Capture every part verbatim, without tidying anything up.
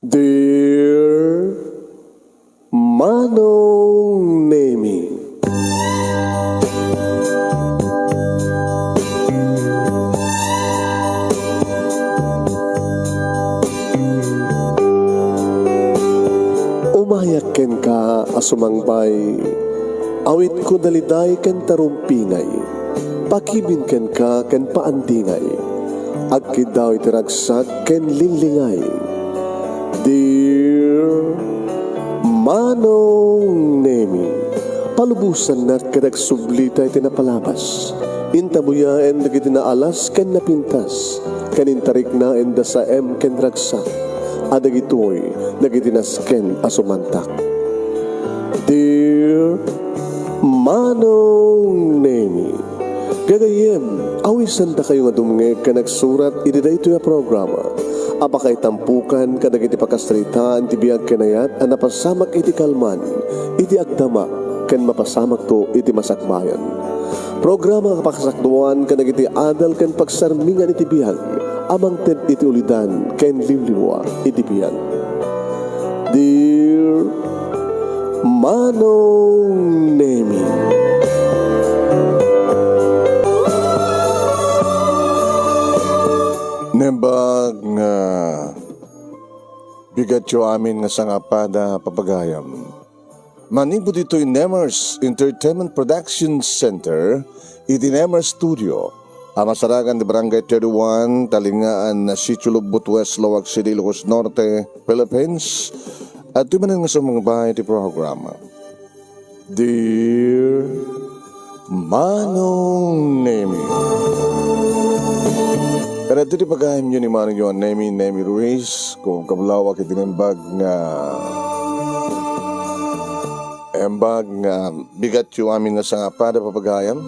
Dear Manong Nemi. Umayak kenka a sumangbay, awitko daliday ken tarumpingay, pakibin kenka ken paandingay, agkiddaw iti ragsak ken linglingay. Dear Manong Nemi, palubosannak ket agsublita iti napalabas. Intabuyaen dagiti naalas ken napintas, ken intariknaenda saem ken ragsak, a dagitoy dagiti nasken a sumantak. Dear Manong Nemi, gagayyem, awisandakayo nga dumngeg ken agsurat iti daytoy a programa a pakaitampukan kadagiti pakasaritaan ti biag ken ayat a napasamak iti kalman, iti agdama, ken mapasamakto iti masakbayan. Programa a pakasakduan kadagiti adal ken pagsarmingan iti biag a mangted iti ulidan ken liwliwa iti biag. Dear Manong Nemi. Nembag nga bigatyo amin nga sangapada, papagayam. Manipud ditoy Nemers Entertainment Production Center, iti Nemers Studio, a masarakan ti Barangay thirty-one, Talingaan, Sitio Lubbot West, Laoag City, Ilocos Norte, Philippines. Adtoy manen nga sumangbay ti programa. Dear Manong Nemi. Ken adtoy ti pagayamyo ni Manong Nemi, Nemi Ruiz, kung kablawak iti nembag nga, embag nga bigatyo amin nga sangapada, papagayam.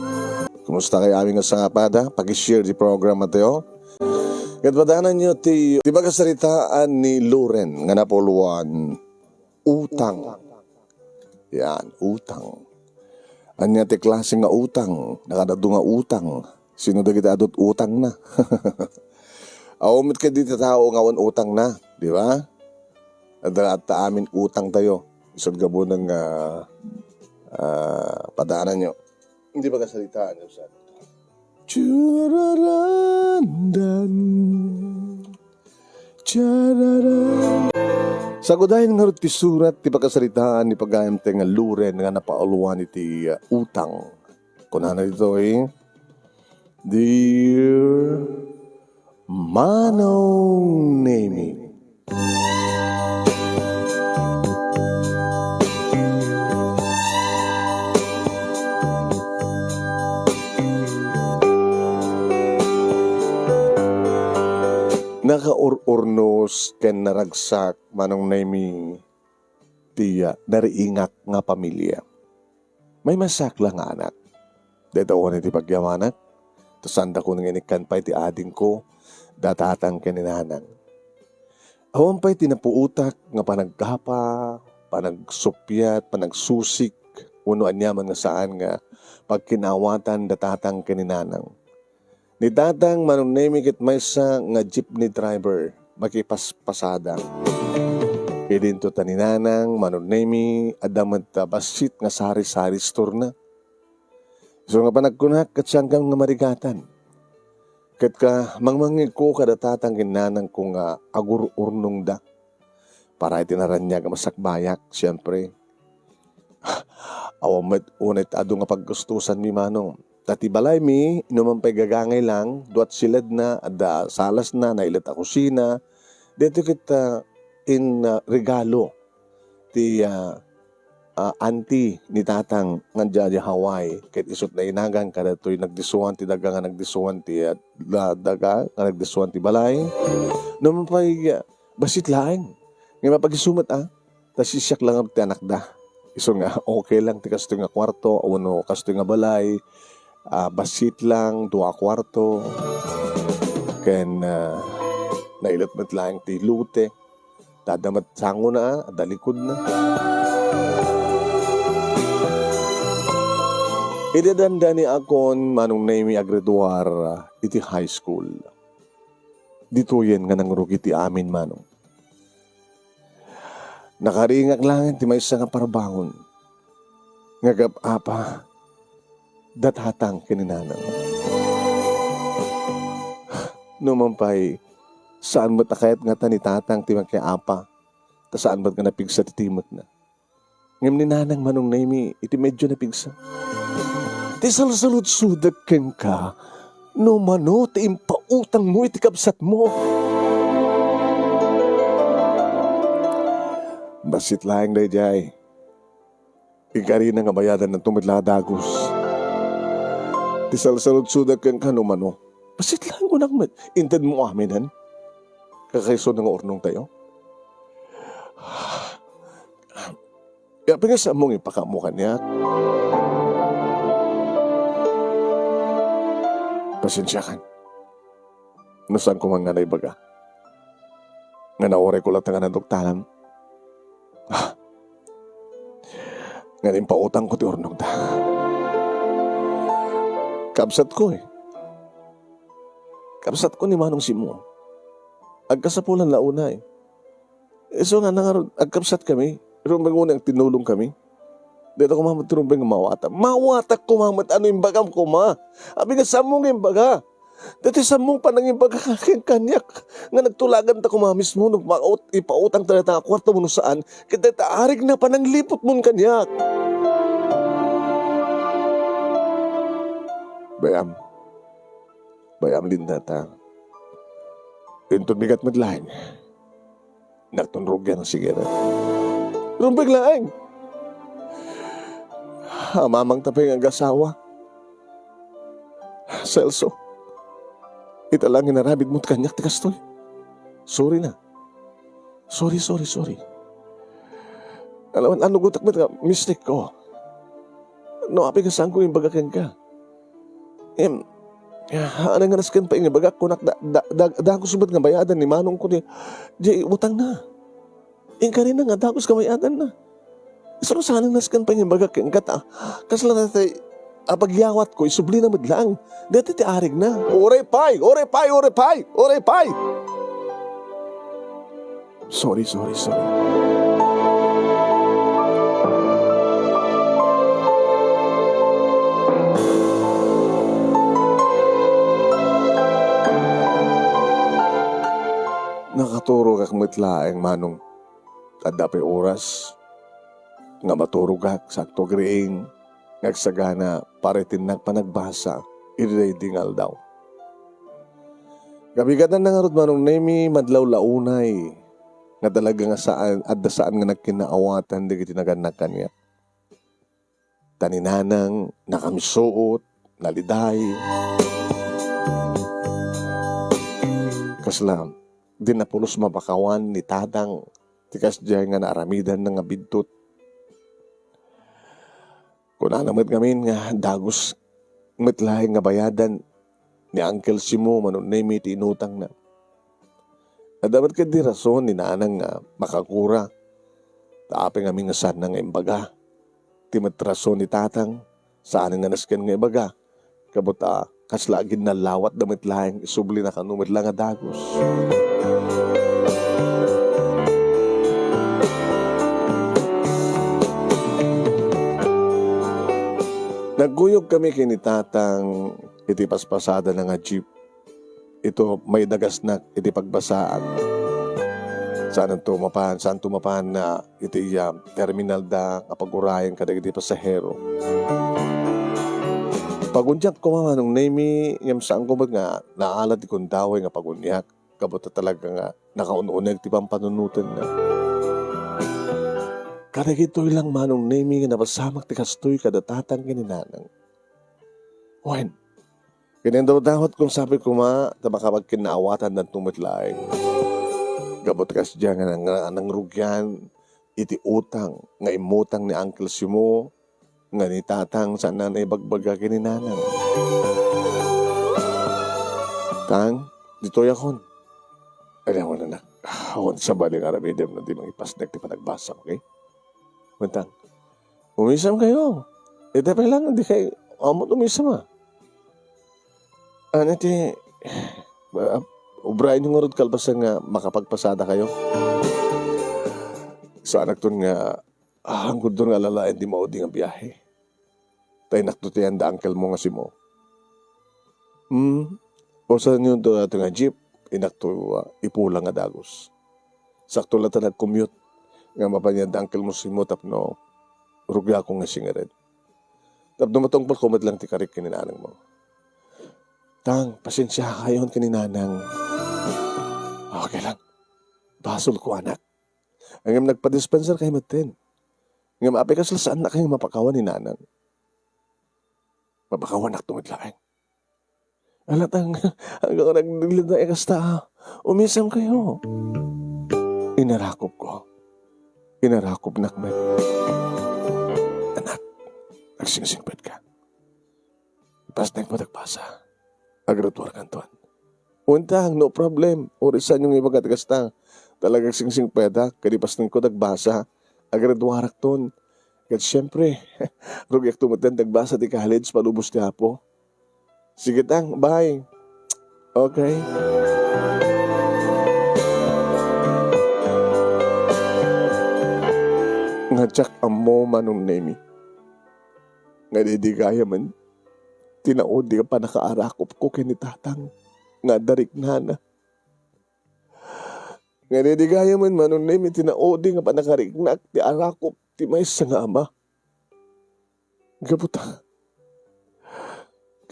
Kumusta kayo amin nga sangapada? Pag-share di programa tayo. Ket padananyo ti, ti pakasaritaan ni Loren nga napuluan, utang. Yan, utang. Ania ti klase nga utang? Nakadadu nga utang. Sino dagiti adut utangna? Awan met kadi ti tao nga awan utangna, di ba? Adda, adda amin utang tayo. Isut' gabuna nga, ah, padananyo. Hindi ba kasalitaan yung sa Chararandan. Chararan. Sagudayen ngarud ti surat ti pakasaritaan ni pagayam tayo nga Loren nga napauluan iti, uh, utang. Kunana ditoy, Dear Manong Nemi. Nakaur-urnos ken naragsak, Manong Nemi, ti, ah, nariingak nga pamilia. Maymaysaak la nga anak. Dayta unay ti pagyamanak. Ta saandakon nga inikkan pay ti adingko, da tatang ken ni nanang. Awan pay ti napuotak nga panagkapa, panagsuppiat, panagsusik, wenno aniaman nga saan nga pagkin-awatan da tatang ken ni nanang. Ni tatang, Manong Nemi, ket maysa nga jeepney driver, makipaspasada. Idinto ta ni nanang, Manong Nemi, adda met a bassit nga sari-sari store-na. Isu nga panagkunak, ket siangkan nga marigatan. Ket ka, mangmangngegko kada tatang ken nanangko nga agur-urnongda. Para iti naraniag a masakbayak, siempre. Awan met unay ti adu nga paggastusanmi, Manong. Ta ti balaymi, numan pay gagangay lang, dua't siledna, adda salasna, nailet a kusina. Daytoy ket, ah, in, ah, regalo ti, ah, ah, auntie ni tatang nga adda idiay Hawaii. Ket isut' nainagan kadatoy nagdisuan ti daga nga nagdisuan ti, ah, da-, daga nga nagdisuan ti balay. Numan pay, ah, bassit laeng. Nga mapag-isu met, ah. Ta siak lang ti anakda. Isu nga, okay lang ti kastoy nga kuarto, wenno kastoy nga balay, ah, bassit lang, dua a kuarto. Ken, ah, nailet met laeng ti lote. Ta adda met sangona, ah, adda likodna. Idi dandani akon, Manong Nemi, aggraduar, ah, iti high school. Ditoyen nga nangrugi ti amin, Manong. Nakaringak laeng ti maysa nga parbangon nga agap-apa da tatang ken ni nanang. Numan pay, saan met a kayat ngata ni tatang ti makiapa, ta saan met nga napigsa ti timekna. Ngem ni nanang, Manong Nemi, iti medyo napigsa. Ti salsaludsodak kenka, no mano ti impautangmo iti kabsatmo. Bassit laeng daydiay. Inkarina nga bayadanna met la a dagus. Ti salsaludsodak kenka no mano. Bassit laeng kunak met, intedmo aminen. Kakaisuna nga urnongtayo. Apay nga saanmo nga impakaammo kaniak? Pasensiakan. No saan ko man nga naibaga. Nga naurayko latta nga naduktalam. Ah. Nga impautangko ti urnongda. Kabsatko eh. Kabsatko ni Manong Simo. Agkasapulan la unay. Isu nga nangarud, agkabsatkami. Rumbeng unay agtinulongkami. Dayta koma met ti rumbeng nga mawata. Mawata koma met ano imbagam koma. Apay nga saanmo nga imbaga. Daytoy saanmo panangimbaga ken kaniak nga nagtulaganta koma mismo no maut-, ipautangta dayta nga kuarta wenno saan, ket dayta arigna panangliputmon kaniak. Bay-am. Bay-am, Linda, ta inton bigat met laeng. Nakton rugian a sigaret. Rumbeng laeng! Amamangta pay nga agasawa. Celso, ita la nga inaramidmo kaniak ti kastoy. Sorry na. Sorry, sorry, sorry. Alam, nanugotak met nga mistake ko. No, apay nga saanko nga imbaga kenka. Em, ano nga nasken pay nga ibagak, kunak da, da, da, dagus met nga bayadan ni manong ko di, di utangna. Inkarina nga dagus nga bayadanna. Isu no saan nga nasken pay nga ibagak kenka ta, kasla tay, a, pagyawatko, isublina met laeng. Dayta ti arigna. Uray pay, uray pay, uray pay, uray pay! Sorry, sorry, sorry. Nakaturogak met laeng, manong. Adda pay oras nga maturogak, sakto agriing nga agsagana para iti innak panagbasa iti daydi nga aldaw. Kabigatanna ngarud, Manong Nemi, madlaw la unay nga talaga nga saan, adda saan nga nagkinnaawatan dagiti nagannak kaniak. Ta ni nanang nakamsuot, naliday. Kasla, di napulos mapakawan ni tatang ti kasdiay nga naaramidanna nga biddut. Kunana met ngamin nga dagus met laeng nga bayadan ni Uncle Simo, Manong Nemi, ti inutangna. Adda met ketdi rason ni nanang nga makagura, ta apay ngamin nga saanna nga imbaga. Ti met rason ni tatang, saan nga nasken nga ibaga. Kabut a, kasla aginnalawatda met laeng, isublina kano met la nga dagus. Nagkuyogkami ken ni tatang iti paspasadana nga jeep. Ito, maidagasnak iti pagbasaak. Saanto mapan, saanto mapan na iti, ah, terminal da nga pagurayen kadagiti pasahero. Paguniak koma, Manong Nemi, ngem saanko met nga naala ti gundaway nga paguniak, kabut ta talaga nga nakaun-uneg ti pampanunotenna. Kadagitoy lang, Manong Nemi, nga napasamak ti kastoy kada tatang ken ni nanang. Wen, kinindawdawat kong sabi koma, ta makapagkinnaawatan danto met laeng. Kabut kasdiay nga nang-, nangrugian iti utang nga immutang ni Uncle Simo, nga ni tatang saanna nga ibagbaga ken ni nanang. Tang, ditoy akon. Ay, awan, anak. Awan sabali nga aramidem no di mangipasnek ti panagbasam, okay? Kuntang, umisam kayo. Iti pay lang, di kay, amot umisam, ah. Ano ti, ah, ubrayen nyo ngarud kalpasan nga makapagpasada kayo? Saanakton nga, ah, anggodton nga alalaen ti maudi nga biahe. Ta inakto ti ayan da uncle mo nga si Mo. Hmm, usanyon to daytoy nga jeep, inakto, ah, ipulang nga dagus. Sakto la ta nag-commute nga mapan ayan da uncle mo si Mo tapno rugiakon nga singirem. Tapno matungpalko met lang ti karik ken ni nanang mo. Tang, pasensiakayon ken ni nanang. Okay lang. Basolko, anak. Ngem nagpadispenserkayo metten. Ngem apay kasla saannakayo nga mapakawan ni nanang? Mapakawanakto met laeng. Ala, Tang, anggayo nagdillit na kasta, ah. Umisemkayo. Inarakopko. Inarakopnak met. Anak, agsingsingpetka. Ipasnek met agbasa. Agraduarkanton. Wen, Tang, no problem. Uray saanyo nga ibaga ti kasta. Talaga agsingsingpetak, ket ipasnekko ti agbasa. Agraduarakton. Ket siempre, rugiakto metten ti agbasa ti college, palubos ti Apo. Sige, Tang, bye. Okay. Nga diak ammo, Manong Nemi, nga daydi gayamen ti naudi nga pannakaarakopko ken ni Tatang nga adda riknana. Nga daydi gayamen, Manong Nemi, ti naudi nga pannakariknak ti arakop ti maysa nga ama. Gapu ta,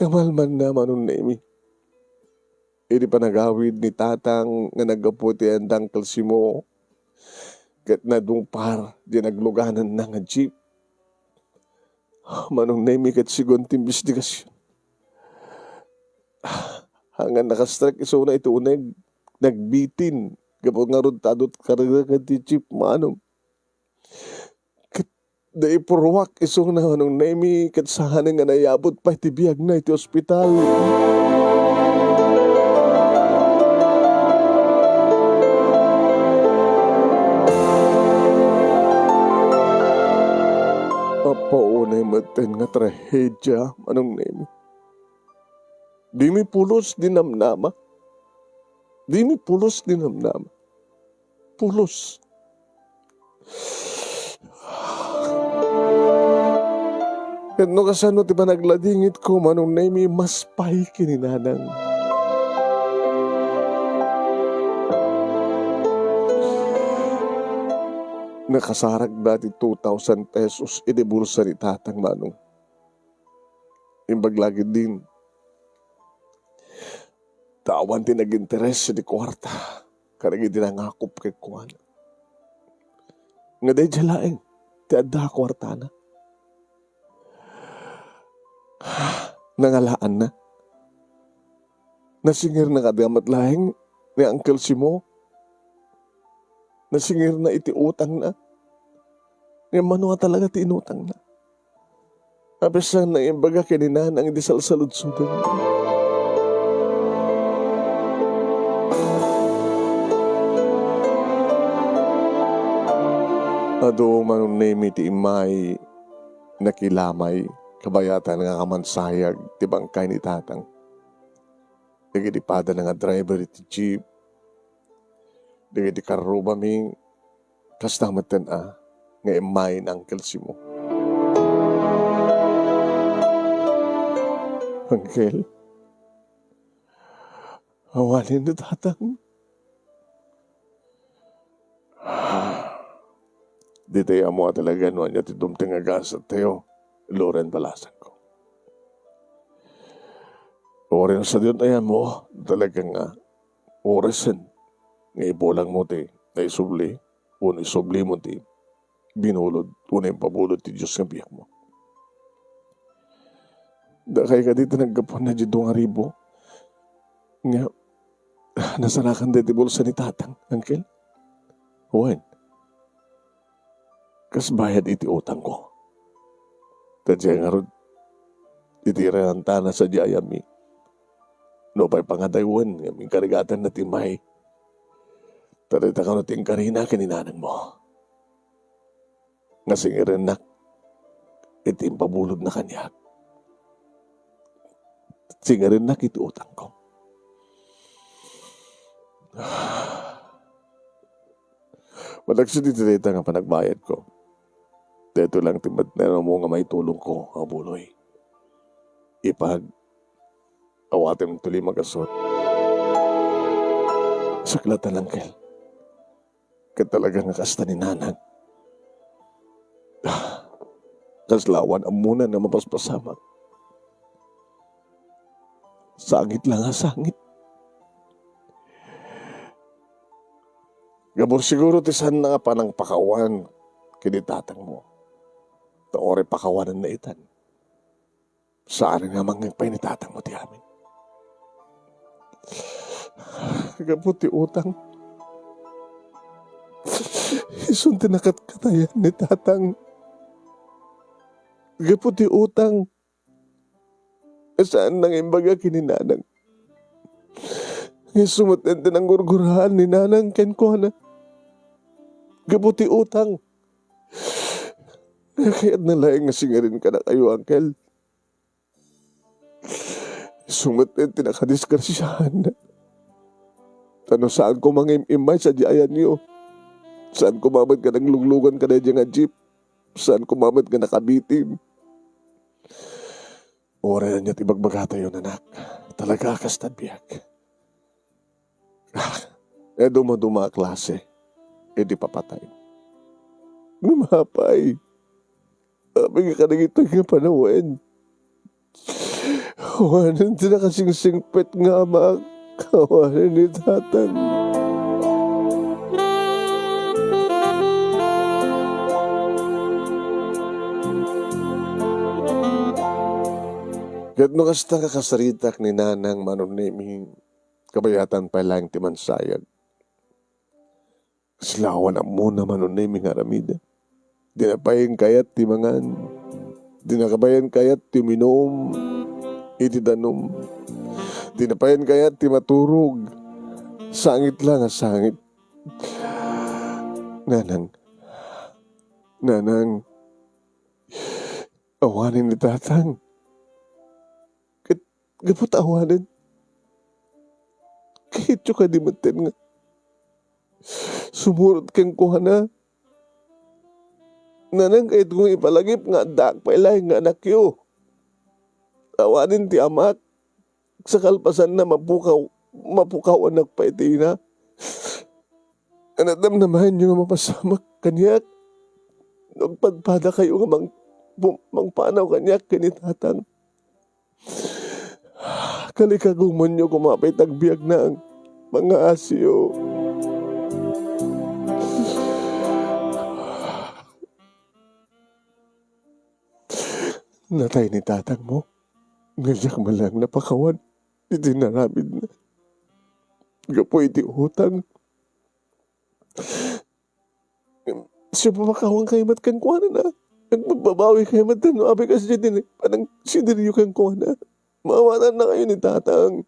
kamalmanna, Manong Nemi, idi panagawid ni Tatang nga naggapu ti ayan da Uncle Simo ket nadungpar diay naglugananna nga jeep. Manong Nemi, ket sigun ti imbestigasion. Awan nakastrek isuna iti uneg, nagbitin, gapu ngarud ta adu ti karga ken ti jeep, Manong. Ket naipurruak isuna, Manong Nemi, ket saanen nga naiyabut pay ti biagna iti ospital. Apay unay metten nga trahedia, Manong Nemi. Dimi pulos ti namnama. Dimi pulos ti namnama. Pulos. Ket no kasano ti panagladingitko, Manong Nemi, mas pay ken ni Nanang. Nakasarakda ti two thousand pesos iti bulsa ni Tatang, Manong. Imbag la ketdin, ta awan ti naginteres iti kuarta kadagiti nangakop kenkuana. Nga daydiay laeng ti adda a kuartana. Nangalaanna. Nasingirna kadi met laeng ni Uncle Simo. Nasingirna iti utangna. Ngem mano a talaga ti inutangna? Apay saan nangimbaga ken ni Nanang iti salsaludsoden? Adu, Manong Nemi, ti immay nakilamay kabayatan nga kamansayag ti bangkay ni Tatang. Dagiti padana nga driver iti jeep, dagiti karrubami, kasta metten a nga immay ni Uncle Simo. Uncle, awanen ni Tatang. Ditayo ammo a talaga no ania ti dumteng a gastattayo, Loren, balasangko. Uray no sadino ti ayanmo, talaga nga orasen nga ibulangmo ti naisubli, wenno isublimo ti binulod wenno impabulod ti Dios nga biagmo. Dakay kadi ti naggapuan daydi dua nga ribu nga nasarakan daydi bulsa ni Tatang, Uncle? Wen, kas bayad iti utangko. Ta diay ngarud, iti irantana sadiay a mi. Nupay pangadaywen nga inkarigatanna ti may. Ta dayta kano ti inkarina ken ni Nanangmo. Nga singirennak iti impabulodna kaniak. Singirennak iti utangko. Malagsid iti dayta nga panagbayadko, daytoy lang ti met-, nga maitulongko, Abuloy. Ipag, awatem ti limagasut. Saklatan, Angkel. Ket talaga nga kasta ni Nanang. Kasla awan ammona nga mapaspasamak. Sangit lang a sangit. Gapu siguro ti saanna nga panangpakawan ken ni tatangmo. Ta uray pakawanenna itan. Saan nga mangngeg pay ni tatangmo ti amin. Gapu ti utang. Isun ti nakatkatayan ni tatang. Gapu ti utang. Saan nang imbaga ken ni Nanang. Isu met ti nanggurguraan ni Nanang kenkuana. Gapu ti utang. Kayatna laeng nga singarin kadakayo, Angkel. Isu met ti nakadisgrasiahan. Ta no saan koma nga im-immay sadiay ayanyo. Saan koma met nga nagluglugan kadaydiay nga jeep. Saan koma met nga nakabitin. Uray ania ti ibagbagatayo, nanak. Talaga a kasta biag. Ah, e dumaduma a klase idi papatay. Ngem apay, apay nga kadagitoy nga panawen. Awanen ti nakasingsingpet nga amak. Awanen ni tatang. Ket no kasta nga kasaritak ni Nanang Manong Nemi, kabayatan pay laeng ti mansayag. Sila awan ammona Manong Nemi nga aramiden. Dina pay kayat ti mangan. Dina pay kayat ti uminum iti danum. Dina pay kayat ti maturog. Sangit lang a sangit. Nanang. Nanang. Awanen ni tatang. Ket gapu ta awanen, kayatyo kadi metten nga sumurot kenkuana? Nanang, kayatko nga ipalagip nga addaak pay laeng nga anakyo. Awanen ti amak, sa kalpasanna, mapukaw, mapukawanak pay ti ina. Ania ti namnamaenyo nga mapasamak kaniak? No agpadpadakayo nga mang-, pum-, mangpanaw kaniak ken ni tatang. Kalikagumonyo koma pay ti agbiagna, pangngaasiyo. Natay ni tatangmo, nga diak man laeng napakawan iti inaramidna. Gapu iti utang. Siya, pamakawankayo met kenkuana, na. Agbabawi kayo met no apay kasdiay ti panangsidiryo kenkuana. Maawatannakayo ni tatang.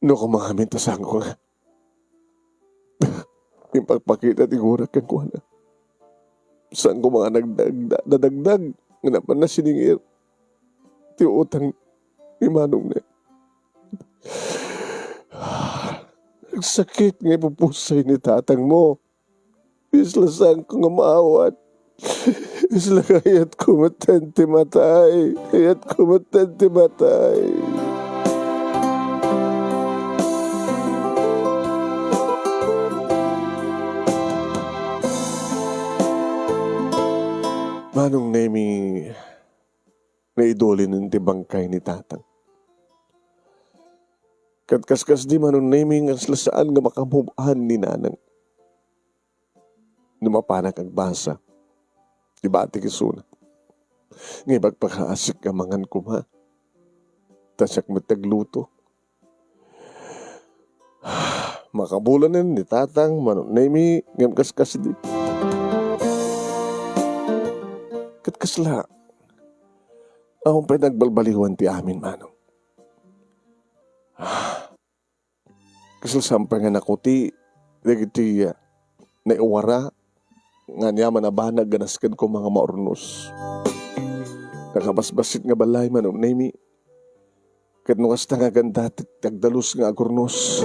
No koma ngamin ta saanko nga impakpakita ti gurak kenkuana. Saanko nga nagdagda-, nadagdag nga napanna siningir ti utang ni manong na. Nagsakit nga ipupusay ni tatangmo. Isla saanko nga maawat. Isla kayatko metten ti matay. Kayatko metten ti matay. Manong Nemi, naidulinen ti bangkay ni tatang. Ket kaskasdi, Manong Nemi, nga isla saan nga makamove-an ni nanang. No mapanak agbasa, ibatik isuna nga ipagpakaasik a mangan koma, ta siak met ti agluto. Makabulanen ni tatang, Manong Nemi, ngem kaskasdi. Ket kasla, awan pay nagbalbaliwan ti amin, Manong. Kasla saan pay nga nakuti dagiti, ah, naiwara nga aniaman a banag nga nasken koma nga maurnos. Nakabasbassit nga balay, Manong Nemi. Ket no kasta nga aganda ti agdalus nga agurnos.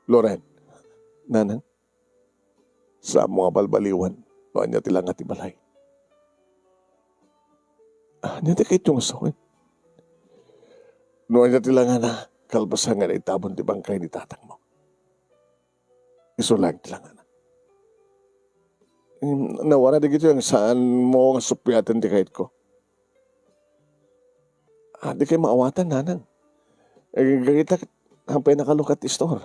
Loren, nanang, saanmo nga balbaliwen no ania ti langa ti balay. Ania ti kayatyo nga sawen? No ania ti langana, kalpasan nga naitabon ti bangkay ni tatangmo. Isu laeng ti langana. Nawara dagitoy nga saanmo nga suppiaten ti kayatko. Ah, di kay maawatan, nanang. Eh, gagita, hampay nakalukat ti store.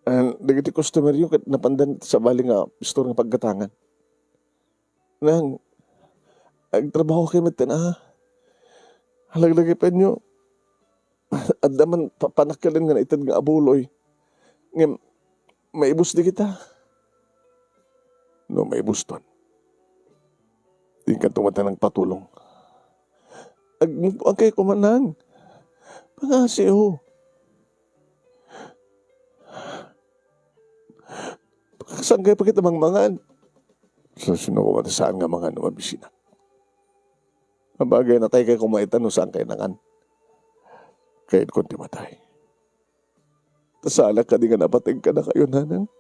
Ah, dagiti customeryo ket napandan sabali nga store nga paggatangan. Nang, agtrabaho kay metten, ah. Halaglagipenyo. Adda man pa-, panakkilen nga naited nga abuloy. Ngem, maibus di kita. No, maibuston. Di ka tumata nagpatulong. Agmukbang kay kumanang. Pangasiw. Saan kay pa kita mangmangan? So, sino ko mati saan nga mangan no mabisinak? Abagay, natay kay kumaita no saan kay nangan. Kayat ko ti matay. Tasalak kadi nga napateg kadakayo, nanang.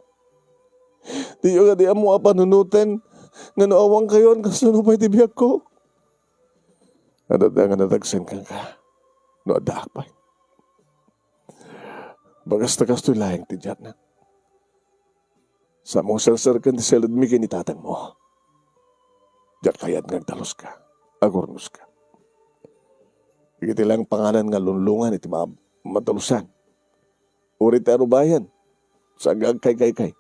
Diyo kadi ammo a panunoten nga no awan kayo, kasano pay ti biag ko? Adda nga natagsen kenka. No addaak pay. Bagas ta kastoy laeng ti diatna. Sa mo serserken ti saledmi ken ni tatangmo. Diak kayat nga agdaluska, agurnoska. Iti lang panganan nga lunlungan iti ma-, matalusan. Uri ti arubayan, sa agkaykaykay.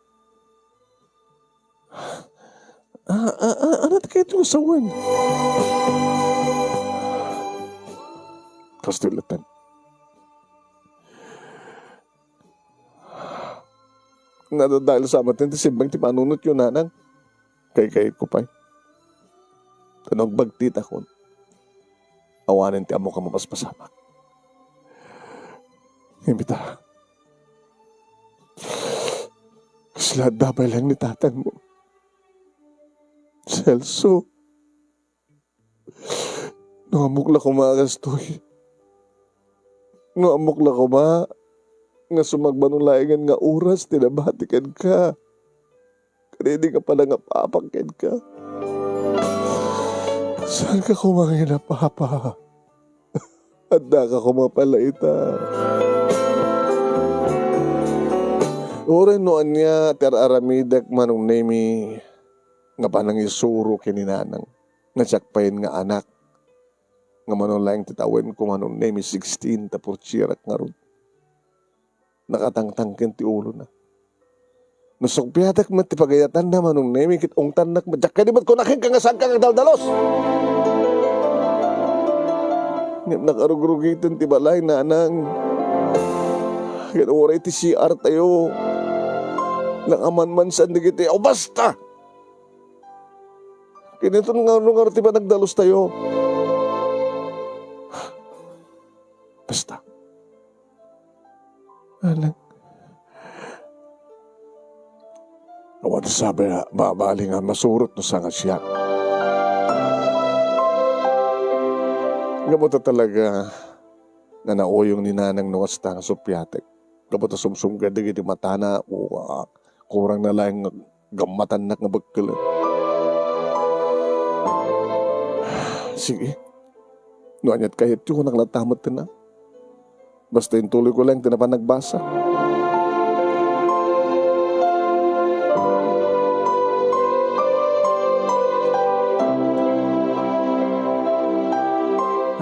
Ah, ah, ah, ano ti kayat nga sawen? Kastoy latten. Nadadael sa maten ti simbag ti panunotyo, nanang. Kaykayatko pay. Ta no agbagtitakon, awanen ti ammok a mapaspasamak. Ngem ita, kasla adda pay laeng ni tatangmo. Celso, no ammok la koma a kastoy, no ammok la koma nga sumagmamano laengen nga oras ti nabati kenka. Kadidi nga panangapapak kenka. Saan ka koma nga inapapa? Adda ka koma pala ita. Uray no ania ti ar-aramidek, Manong Nemi, nga panangisuro ken ni Nanang, nga siak pay nga anak, nga mano laeng ti tawenko, Manong Nemi, sixteen, ta fourth year-ak ngarud. Nakatangtangken ti ulona. No sukpiatek met ti pagayatanna, Manong Nemi, ket ungtannak met, diak kadi met kuna kenka nga saanka nga agdaldalus. Ngem nakarugrugiten ti balay, Nanang. Ket uray ti C R tayo, nakamanmansan dagiti, o, basta! Kiniton nga, ano nga ti panagdalustayo? Basta. Anak. Awan sabi a babali nga masurot no saan nga siak. Gapu ta talaga nga nauyong ni Nanang no kasta nga suppiatek. Gapu ta sumsumged dagiti matana, o, ah, kurang na laeng nga gammatannak nga bekkelen. Sige. No aniat kayatyo, kunak latta met ti na. Basta intuloyko laeng ti napan nagbasa.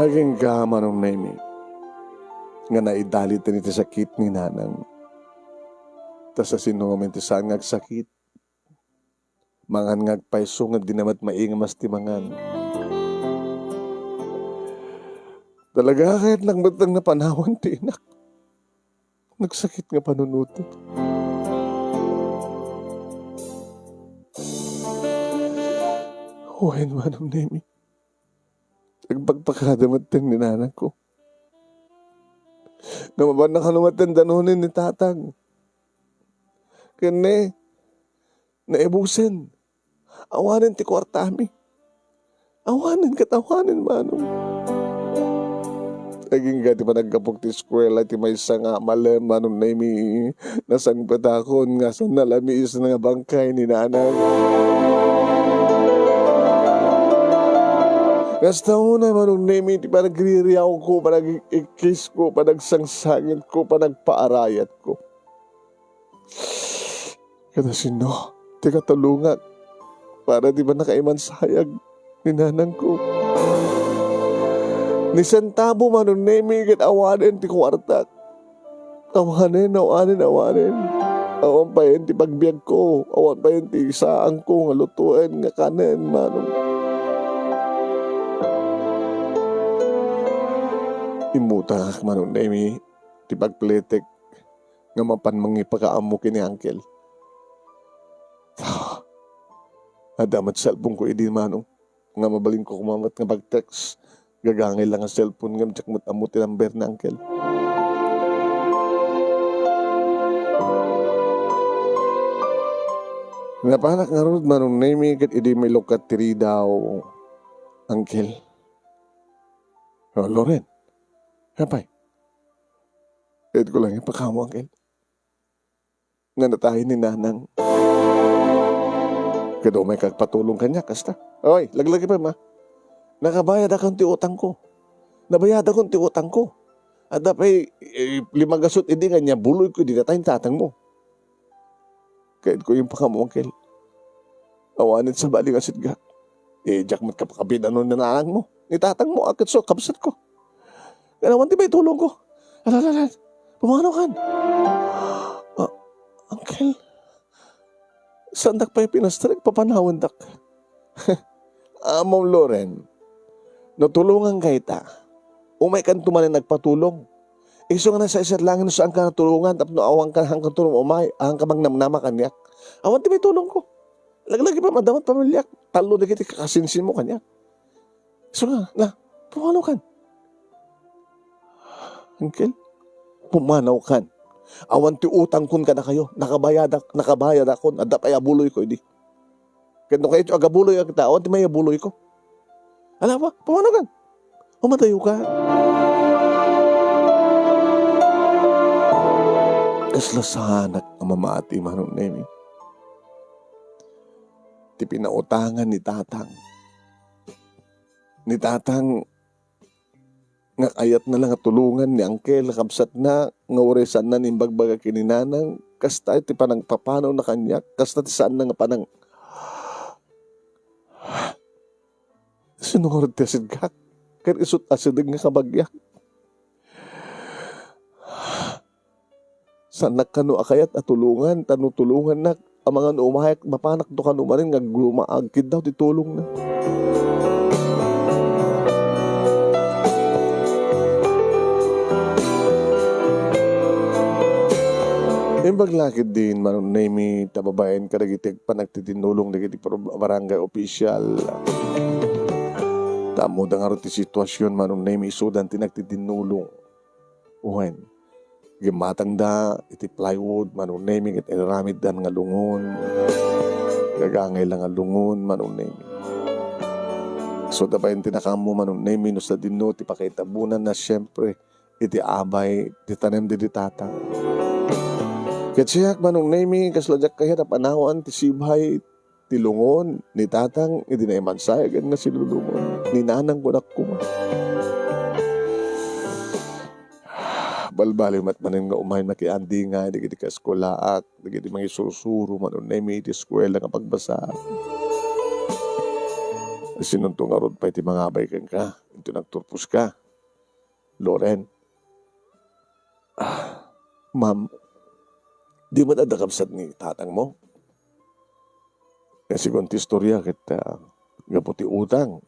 Agingga, Manong Nemi, nga naidaliten iti sakit ni Nanang. Ta sa sino ngamin ti saan nga agsakit, mangan nga agpayso nga di na met maingamas ti mangan. Talaga, kayatnak met nga panawan ti inak. Nagsakit nga panunotek. Wen, Manong Nemi. Agpakpakada met ni nanangko. Nga mabanna kano met danoni ni tatang. Ken ne, naibusen. Awanen ti kuartami. Awanen ket awanen, Manong. Agingga ti panaggapok ti eskuela iti maysa nga malem, Manong Nemi, nasangpetakon nga saan nalamiis nga bangkay ni nanang. Kasta unay, Manong Nemi, ti panagririawko, panagikkisko, panagsangsangitko, panagpaarayatko. Kada sino ti katulongak para di ba nakaimansayag ni nanangko? Ni sentabo, Manong Nemi, ket awanen ti kuartak. Awanen, awanen, awanen. Awan payen ti pagbiagko, awan payen ti saangko nga lutoen nga kanen, Manong. Immutangak, Manong Nemi, ti pagpilitek nga mapan mangipakaammo ken ni Uncle. Adda met cellphone ko idi, Manong, nga mabalinko koma met nga pag-text. Gagangay la nga cellphone ngem diak met ammo ti number ni Uncle. Napanak ngarud, Manong Nemi, ket idi mailukkat ti ridaw, Uncle. Oh, Loren. Apay? Ket ko lang ipakamo, Uncle, nga natayen ni nanang. Ket umayka agpatulong kaniak, kasta. Oy, laglagipem, a. Nakabayadakon ti utangko. Nabayadakon ti utangko. Adda pay, eh, lima gasut idi nga nia buloyko idi natayen ni tatangmo. Ket ko impakamo, Uncle. Awanen sabali nga sitgak. Eh, diak met kapakabit-anon ni nanangmo, ni tatangmo, a ket isu, kabsatko. Ngem awan ti maitulongko. Ala, ala, ala. Pumanaw kan. Ah, Uncle, saandak pay pinastrek, papanawendak. Ah, Ma'am Loren, no tulonganka ita, umaykanto manen agpatulong. Isu nga nasaysayat laeng no saanka natulongan tapno awanka, haanka tulong umay, haanka mangnamnama kaniak. Awan ti maitulongko. Laglagipem, adda met pamiliak. Tallo dagiti kakasinsinmo kaniak. Isu nga, na, pumanaw kan. Uncle, pumanaw kan. Awan ti utangkon kadakayo. Nakabayadak, nakabayadakon. Adda pay a buloyko idi. Ket no kayatyo agabuloyak ita, awan ti maibuloyko. Ala, pa, pumanaw kan. Umadayo ka. Kasla saanak a mamati, Manong Nemi. Ti pinautangan ni tatang. Ni tatang nga kayatna la nga tulongan ni Uncle a kabsatna nga uray saanna nga imbagbaga ken ni nanang, kasta ti panangpapanawna kaniak, kasta ti saanna nga panang-, Sino ngarud ti asidgak? Ket isut' asideg nga kabagiak. Saannak kano a kayat a tulongan, ta no tulongannak, amangan umayak, mapanakto kano manen nga agluma-, agkiddaw ti tulongna. Imbag la ketdin, Manong Nemi, ta babaen kadagiti agpanagtitinnulong dagiti pro-, barangay official. Ta ammoda ngarud ti situasion, Manong Nemi, isudan ti nagtitinnulong. Wen, gimmatangda iti plywood, Manong Nemi, ket inaramiddan nga lungon. Gagangay la nga lungon, Manong Nemi. Isuda pay ti nakaammo, Manong Nemi, no sadino ti pakaitabonanna, siempre, iti abay ti tanem didi tatang. Ket siak, Manong Nemi, kasla diak kayat a panawan ti sibay ti lungon ni tatang idi naimansayagan nga silulungon ni nanang, kunak koma. Balbaliw met manen nga umay makiandingay dagiti kaeskulaak, dagiti mangisursuro, Manong Nemi, iti eskuela nga pagbasaak. Sinonto ngarud pay ti mangabay kenka, inton agturposka, Loren? Ah, ma'am, di met adda kabsat ni tatangmo? Nga segun ti istoria ket, ah, gapu ti utang,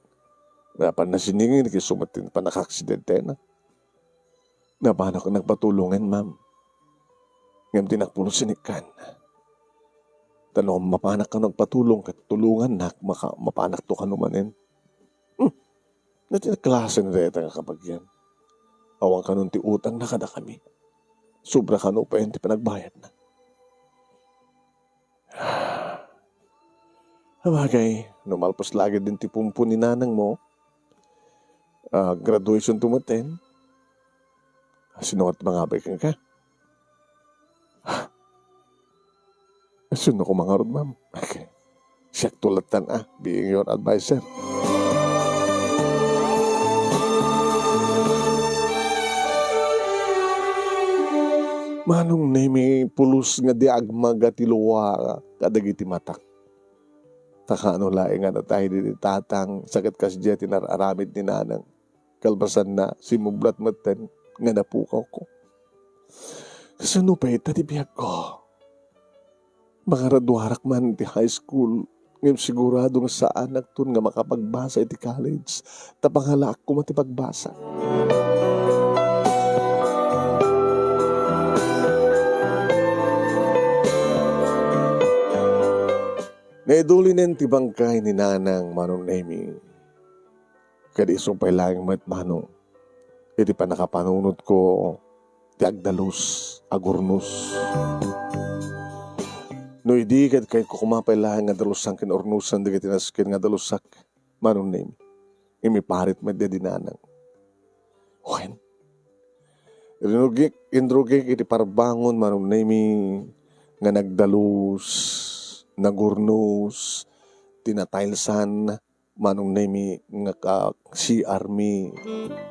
napan nasiningin ket isu met ti pannakaaksidentena. Napanak nagpatulongen, ma'am. Ngem dinak pulos inikkan. Ta no mapanak kano agpatulong ket tulongannak, maka-, mapanakto kano manen. Hmm. Ania ti klase dayta nga kabagian? Awan kanon ti utangna kadakami. Sobra kano payen ti panagbayadna. Sabagay, no malpas la ketdin ti pumpon ni nanangmo, ah, graduation to met, eh. Sino ti mangabay kenka? Sino ko mangarud, ma'am? Okay. Siak to lattan, ah, being your advisor. Manong Nemi, pulos nga di agmaga ti lua kadagiti matak. Ta kaano laeng nga natay diti tatang, sa ket kasdiay ti nar-aramid ni nanang. Kalpasanna, simublat metten nga napukawko. Kasano pay ita ti biagko? Mangaraduarak man ti high school, ngem sigurado nga saanakton nga makapagbasa iti college, ta pangalaak koma ti pagbasa. Naidulinen ti bangkay ni Nanang, Manong Nemi. Ket isu pay laeng met, Manong, iti pannakapanunotko ti agdalus, agurnos. No idi ket kayatko koma pay laeng nga dalusan ken urnosen dagiti nasken nga dalusak, Manong Nemi. Imiparit met daydi Nanang. Wen, rinugik, inrugik iti parbangon, Manong Nemi, nga nagdalus, nagurnos, ti natilesan, Manong Nemi, nga ka-C R mi,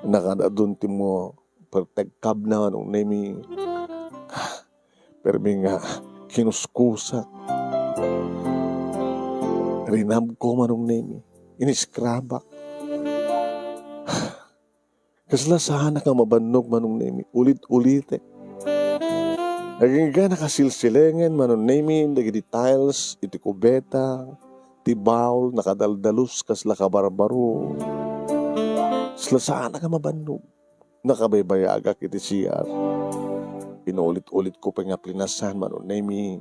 nakadadun ti mo pertegkabna, Manong Nemi. Permi nga kinuskusak. Rinabko, Manong Nemi. Iniskrabak. Kasla saanak nga mabannog, Manong Nemi. Ulit-ulitek. Agingga nakasilsilengen, Manong Nemi, dagiti tiles iti kubeta, ti bowl, nakadaldalus kasla kabarbaro. Kasla saanak nga mabannog. Nakabaybayagak iti C R. Inulit-ulitko pay nga plinasan, Manong Nemi,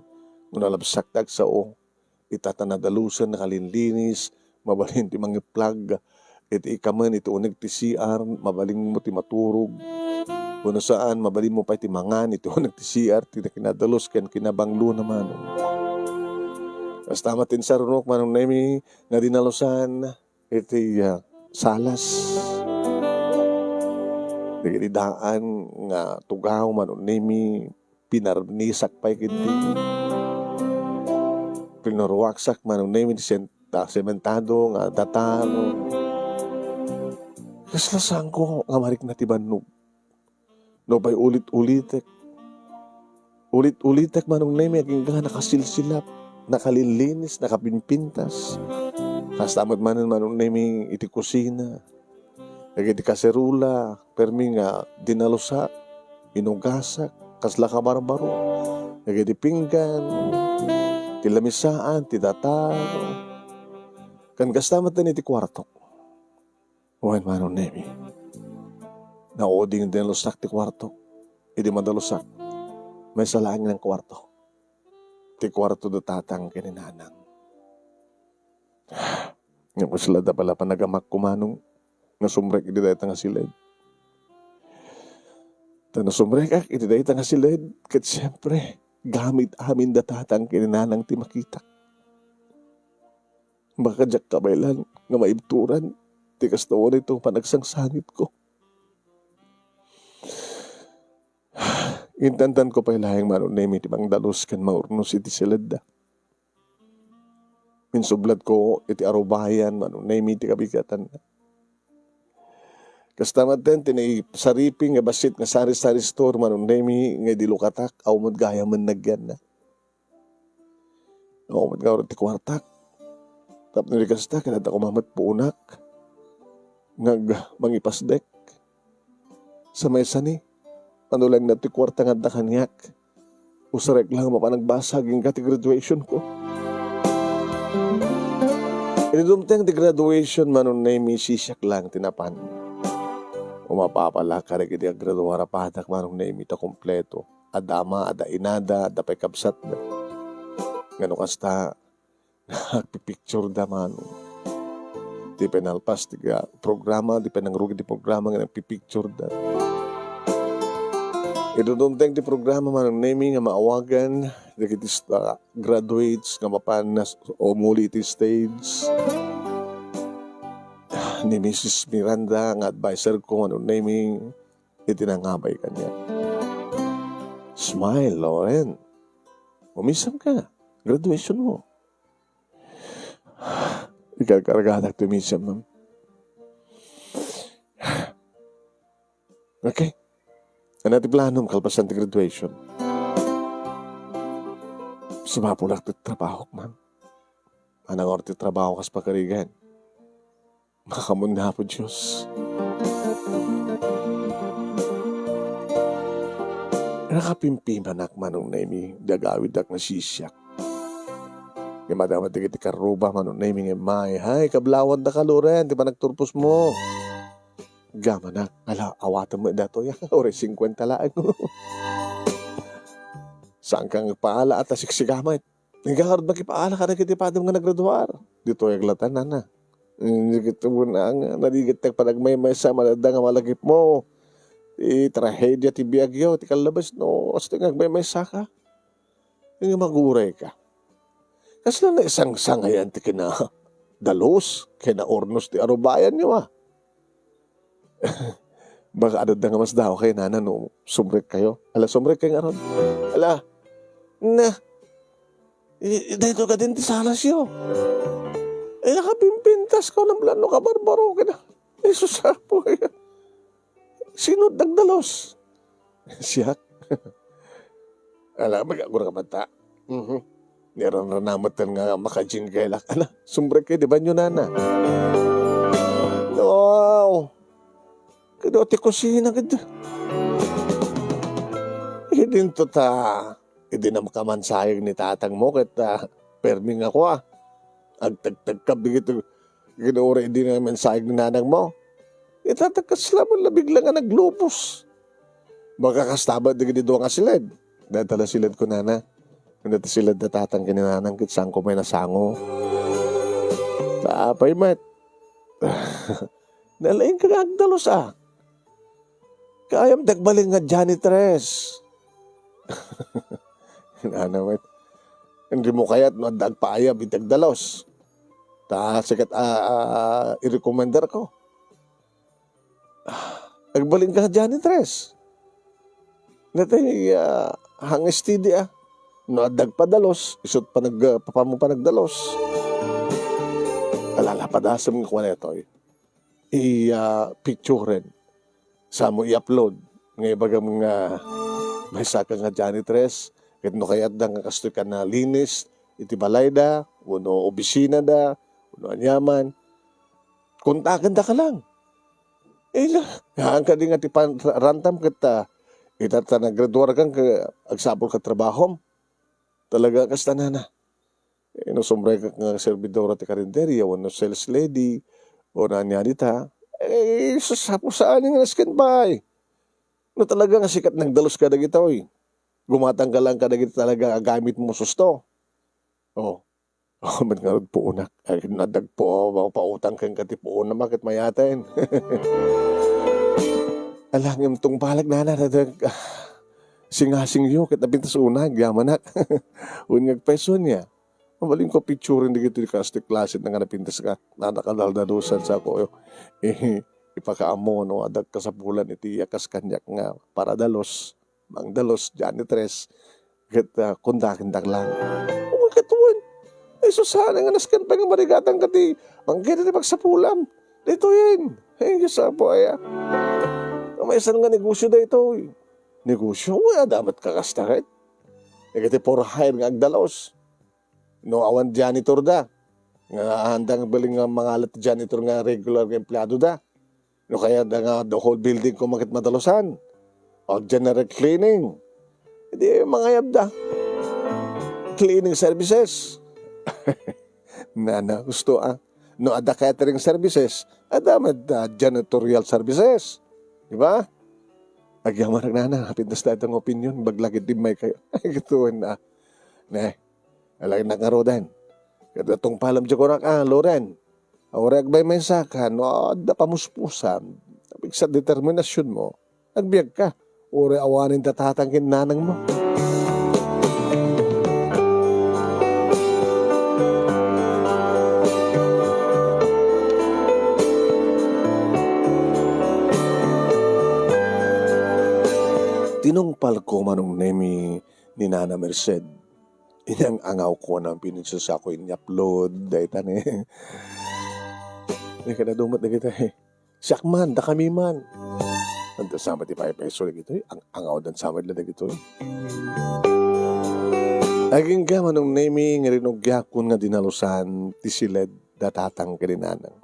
no nalabsak ti agsao. Ita ta nadalusen, nakalinlinis, mabalin ti mangiplag iti ikamen iti uneg ti C R, mabalinmo ti maturog. Wenno saan, mabalinmo pay ti mangan iti uneg ti C R, ti kinadalus ken kinabanglona, Manong. Kasta met ti insarunok, Manong Nemi, nga dinalusan iti, ah, salas. Dagiti daan nga tugaw, Manong Nemi, pinarnisak pay ketdi. Pinaruaksak, Manong Nemi, ti sen-, ta-, sementado nga datar. Kasla saanko nga marikna ti bannog. Nupay ulit-ulitek. Ulit-ulitek, Manong Nemi, agingga nakasilsilap, nakalinlinis, nakapimpintas. Kasta met manen, Manong Nemi, iti kusina. Dagiti kaserola, permi nga dinalusak, inugasak, kasla kabarbaro. Dagiti pinggan, ti lamisaan, ti datar. Ken kasta met iti kuartok. Wen, Manong Nemi. Nauding dinalusak ti kuarto. Idi madalusak, maysa laeng nga kuarto. Ti kuarto da tatang ken ni nanang. Nga kasla da pala panagamakko, Manong, nga sumrek iti dayta nga siled. Ta no sumrekak iti dayta nga siled, ket siempre, gamit amin da tatang ken ni nanang ti makitak. Baka diak kabaelan nga maibturan ti kasta unay ti panagsangsangitko. Intantanko pay laeng, Manong Nemi, ti mangdalus ken mangurnos iti siledda. Insublatko iti arubayan, Manong Nemi, ti kabigatanna. Kasta met ti naisariping nga bassit nga sari-sari store, Manong Nemi, nga idi lukatak, awan met gayam met nagyanna. Awan met ngarud ti kuartak. Tapno di kasta, ket adda koma met puonak nga ag-, mangipasdek. Sa maysa ni, ano laeng ti kuarta nga adda kaniak, usarek laeng mapan agbasa agingga ti graduationko. Idi dumteng ti graduation, Manong Nemi, sisiak laeng ti napan. Umapapalak kadagiti aggraduar a padak, Manong Nemi, ta kompleto. Adda ama, adda inada, adda pay kabsatda. Ngano kasta, agpipicture da, Manong. Di pay nalpas ti ga-, programa, di pay nangrugit ti programa nga nagpipicture da. Idi dumteng ti programa, Manong Nemi, nga maawagan dagiti sta-, graduates nga mapan nas-, umuli iti stage. Ni Missus Miranda nga adviser ko, Manong Nemi, iti nangabay kaniak. Smile, Loren. Umisemka. Graduation mo. Ikarkargatak ti umisem, ma'am. Okay. Ania ti planom kalpasan ti graduation? Sumapulak ti trabahok, ma'am. Anang oras ti trabaho kas pakarigan? Makamun nga Apo Dios. Nakapimpimanak, Manong Nemi, di agawidak nga sisiak. Nga madama dagiti karruba, Manong Nemi, nga immay. Hay, kablawanda ka, Loren, ti panagturpos mo. Gamanak, ala, awatem met datoy, uray singkuenta laeng. Saan ka nga paala, ata siksika met. Naggarud makipaala kadagiti padam nga nagraduar. Ditoy aglatan, nana. Nagit-, narigat ti panagmaymaysa, maladda nga malagipmo. Ti trahedia ti biagyo, ti kallabes, no, hasta nga agmaymaysa ka. Nga maguray ka. Kasla naisangsangayan ti kina dalos, kina urnos ti arubayan yo, ah. Baka adda nga mas dawa kayo, nana, no sumrek kayo. Ala, sumrek kayo ngarud. Ala, na, i-, i-, daytoy kadin ti salasyo. Eh, nakapimpintas ka ng plano ka, barbaro ka na. Jesus, apo, eh. Sino nagdalos? Siak? Ala, mag-agura ka bata. Mhm. Niran-ranamat nga makajinggaylak. Ala, sumrek kayo, di ba nyo, nana? Wow! Kado ti kusina, kado. Idinto ta, idi na makamansayag ni tatang mo, ket, ah, permi nga kua. Agtagtagkab, digito, Ginoo, idi nga mensaheg ni nanang mo, ita ta kasla man labig lang nga naglupos. Makakastaba dagiti dua nga siled. Dayta la siled ko, nana. Kuna ti siled da tatang ken ni nanang, ket saan ko may nasango. Ta apay met. Nalaing ka nga agdalos, a. Kaayam dagbalin nga janitress. Nana met. Hindi mo kayat no adda agpaayab iti agdalos. Ta sikat a, a, i-recommender ko. Agbalin ka nga janitress. Natay, ah, hang steady, ah. No adda agpadalos, isut panag-, ah, papanmo panagdalos. Alala, padasem nga kuan itoy. I, ah, picturen. Samo i-upload. Nga ibagam nga maysa ka nga janitress. Ket no kayatda nga kastoy ka nalinis iti balayda, wenno obisinada, wenno aniaman, kontakenda ka lang. Ila, haan kadi nga ti pan-, rantam ket, ah, ita ta naggraduar kan, ka-, agsapul ka trabahom. Talaga kasta, nana. Eh, no sumrekak nga servidora ti karinderya, wenno sales lady, o nani-ani ta, eh, sus, apo, saan nga nasken pay? No talaga nga sikat nagdalus ka dagitoy, gumatang ka lang kadagiti talaga agamit mo susto. Oh. Oh, met ngarud puonak. Ay, nadagpo, pautang ken ka ti puona, maket mayaten. Alangem tungpalag, nana, nadag, ah, singasingyo, ket napintas unay, agyamanak. Wen nga agpayso niya. Mabalin ko picturen dagiti kastoy klase nga napintas ka. Nana kadaldalusan sa ko, eh, ipakaammo no adda kasapulan iti akas kaniak nga paradalos. Mangdalos, janitress, ket, ah, kundakendak lang. O, ket wen, ay, Susana, nga nasken pay nga marigatan ka ti, manggida ti pagsapulam. Ditoyen. Ay, Diyos, apo, aya. Maysan nga negosyo daytoy. Negosyo? Uy, adamat ka kasta ket. Dagiti for hire nga agdalos. No awan janitor da, nga handa nga bali nga mangalat ti janitor nga regular nga empleado da. No kaya da nga the whole building ko maket madalusan. O general cleaning. Di mangayab da. Cleaning services. Nana, gusto, ah. No adda catering services, adda met, ah, janitorial services. Di ba? Agyamanak, nana, napintas dayta nga opinion, baglagid dimmay kayo. Ay, gituan na. Ne, alagnak nga roden. Kada tungpalam di kunak, ah, Loren. Uray agmaymaysa ka, no adda pamuspusan, tapigsa determinasyon mo, agbiag ka. Uray awanen ta tatang ken nanang mo. Nung palko, Manong Nemi, ni Nana Merced, inyang angawko na pinagsasakuan nga upload, dayta ni. Ni kada dumat dagita, eh. Siak man, dakami man. Anta sama ti paypayso dagitoy, ang angaw dan sama dagitoy. Agingga, Manong Nemi, nga rinugyakkon nga dinalusan ti siled da tatang ken ni nanang.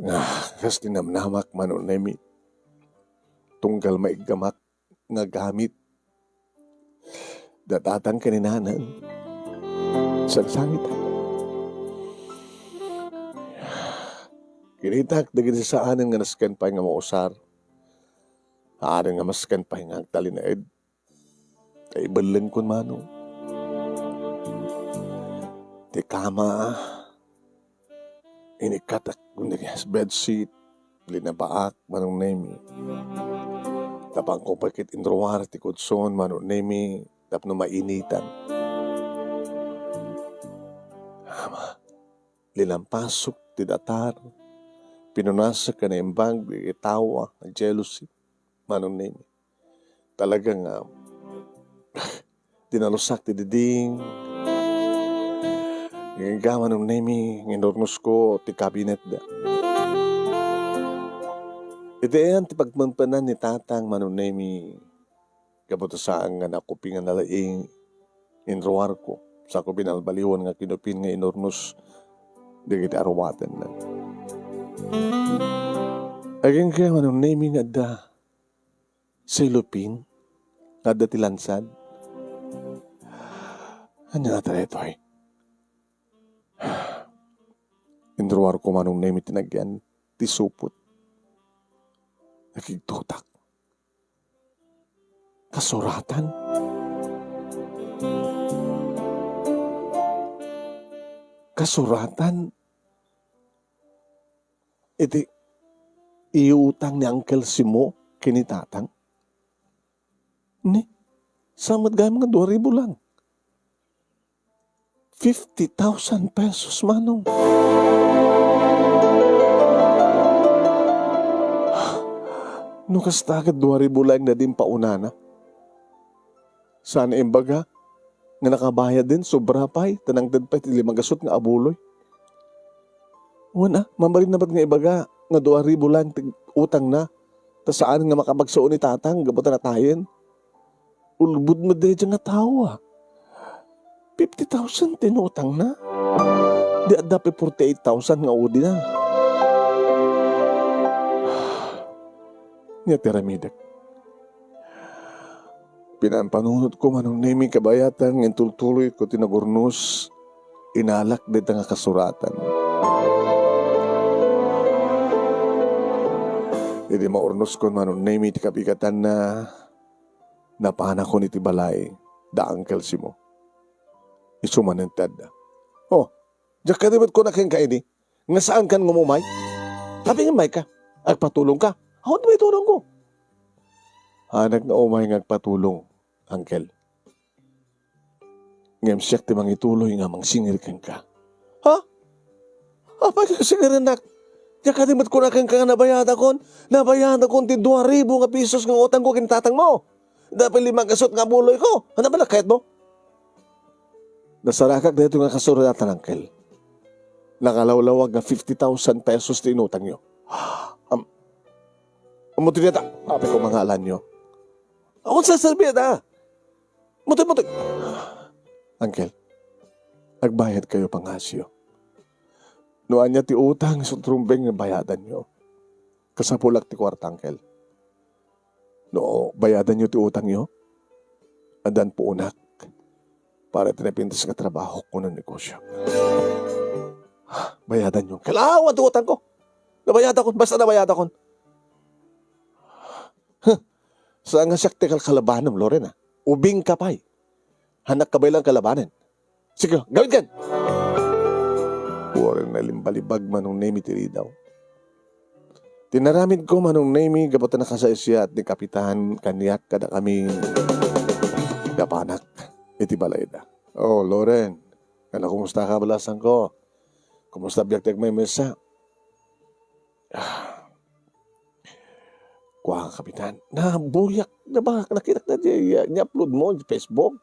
Ah, kas ti namnamak, Manong Nemi. Tunggal maiggamak nga gamit da tatang ken ni nanang, sangsangit. Kinitak dagiti saanen nga nasken pay nga mausar. Haan nga masken pay nga agtalinaed. Ta ibellengkon, Manong. Ti kama, inikkatak ken dagiti bedsheet, linabaak, Manong Nemi. Napanko pay ket inruar ti kudson, Manong Nemi, tapno mainitan. Ama, linampasok ti datar, pinunasek ken naimbag dagiti tawa nga jealousy, Manong Nemi. Talaga nga, dinalusak ti diding. Agingga, Manong Nemi, nga inurnosko ti kabinetda. Iti ayan ti pagpengpenan ni tatang, Manong Nemi, gapu ta saan nga nakupingan a laing inruarko, saanko binalbaliwan nga kinupin nga inurnos dagiti aruatenna. Agingga, Manong Nemi, nga adda cellophane nga adda ti lansad. Ania nga daytoy? Inruarko, Manong Nemi, ti nagyan ti supot. Nakigtotak. Kasuratan? Kasuratan iti iutang ni Uncle Simo ken ni Tatang? Ni, saan met gayam nga dua ribu lang? Fifty thousand pesos, Manong. No kasta, ket dua ribu laeng daydi impaunana. Saan imbaga nga nakabayadden, sobra pay, ta nangted pay ti lima gasut nga abuloy. Wen a, mabalin na met nga ibaga nga dua ribu laeng ti utangna, ta saan nga makapagsao ni Tatang gapu ta natayen. Ulbod met daydiay nga tao, a. Fifty thousand ti inutangna. Di adda pay forty-eight thousand nga udina. Ania ti aramidek? Pinampanunotko, Manong Nemi, kabayatan nga intultuloyko ti nagurnos, inalak dayta nga kasuratan. Idi maurnoskon, Manong Nemi, ti kabigatanna, napanakon iti balay da Uncle Simo. Isu manen ti adda. Oh, diak kadi met kuna kenka idi, nga saankan nga umay? Apay nga umay ka? Agpatulong ka? Awan ti maitulongko. Haanak nga umay nga agpatulong, Uncle. Ngem siak ti mangituloy nga mangsingir kenka. Ha? Apay nga singirennak? Diak kadi met kuna kenka nga nabayadakon? Nabayadakon ti dua ribu nga pesos nga utangko ken tatangmo. Dapay lima gasut nga abuloyko. Ania pay la kayatmo? Nasarakak daytoy nga kasuratan, Uncle. Nakalawlawag nga fifty thousand pesos ti inutangyo. Am-, ammo ti dayta, apay ko mangalanyo. Awan saserbiada. Mutoy, mutoy. Uncle, agbayadkayo pangasyo. No ania ti utang isu ti rumbeng nga bayadanyo, kasapulak ti kuarta, Uncle. No bayadanyo ti utangyo, addan puonak para ti napintas nga trabahok wenno negosio. Bayadanyo, Uncle. Awan ti utangko. Nabayadakon, basta nabayadakon. Huh. Saan nga siak ti kalkalabanem, Loren, a. Ubing ka pay. Haanak ka baylay nga kalabanen. Sige, gawidkan! Wen a, nalimbalibag Manong Nemi ti ridaw. Ti inaramidko, Manong Nemi, gapu ta nakasaysayat ni Kapitan kaniak kadakami nga apanak iti balayda. Oh, Loren, ania, kumustaka, balasangko? Kumusta biag ti agmaymaysa? Ah. Kua, Kapitan, nabuyak na ba? Nakitak na di, ah, ni-upload mo di Facebook.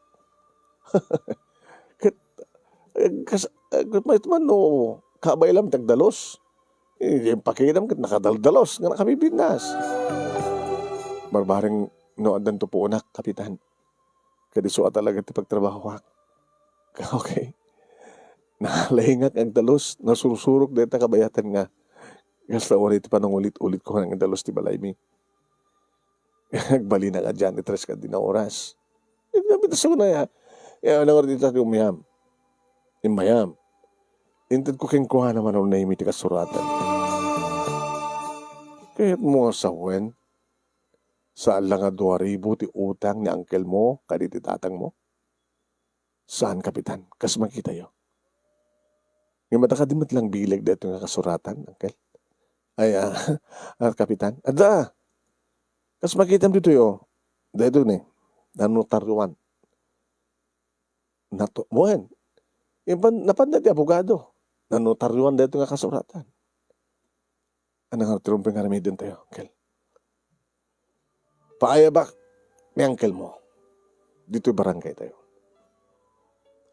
Ket, eh, kas-, eh, ket mayat man no kabay laeng ti agdalus. Eh, di pakidam ket nakadaldalos nga nakabibinnas. Barbareng no addanto puonak, Kapitan. Ket isu a talaga ti pagtrabahoak. Okay. Nalaingak agdalus, nasursurok dayta kabayatan nga kasta uray ti panangulit-ulit ko nga agdalus ti balaymi. Agbalinak a janitress ket adda oras. Ket nabitas ko na ya. Ya, ano nga dita ti umayam? Immayam. Intedko kenkuana, Manong Nemy, ti kasuratan. Kayatmo nga sawen, saan la nga dua ribu ti utang ni uncle mo kadi ti tatang mo? Saan, Kapitan? Kas makitayo. Ngem adda kadi met lang bileg daytoy nga kasuratan, Uncle? Ay, ah, ah, Kapitan? Adda! Kas makitam ditoy, oh. Daytoy ni, nanotaryoan. Nato-, wen, impan-, napan daytoy abogado. Nanotaryoan daytoy nga kasuratan. Ano nga, Trump, nga aramiden tayo, Uncle? Paayabak ni uncle mo ditoy barangay tayo.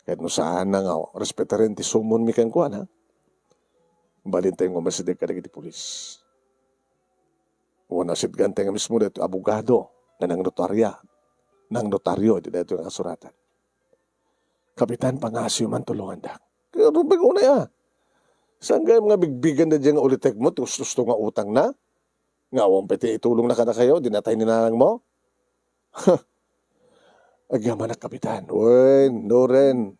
Ket no saan na nga respetaren ti sumonmi kenkuana, balin tayo nga umasideg kadagiti pulis. Wenno asidegantay nga mismo daytoy abogado nga nangnotaria, nangnotario iti daytoy nga kasuratan. Kapitan, pangasiyo man, tulongandak. Kaya rumbeng unay, ah. Saan gayam nga bigbigan da diyan nga ulitek mo, ti usto-usto nga utang na? Nga awan pay ti itulong na kadakayo, di natay ni nanang mo? Agyamanak, Kapitan. Wen, Loren.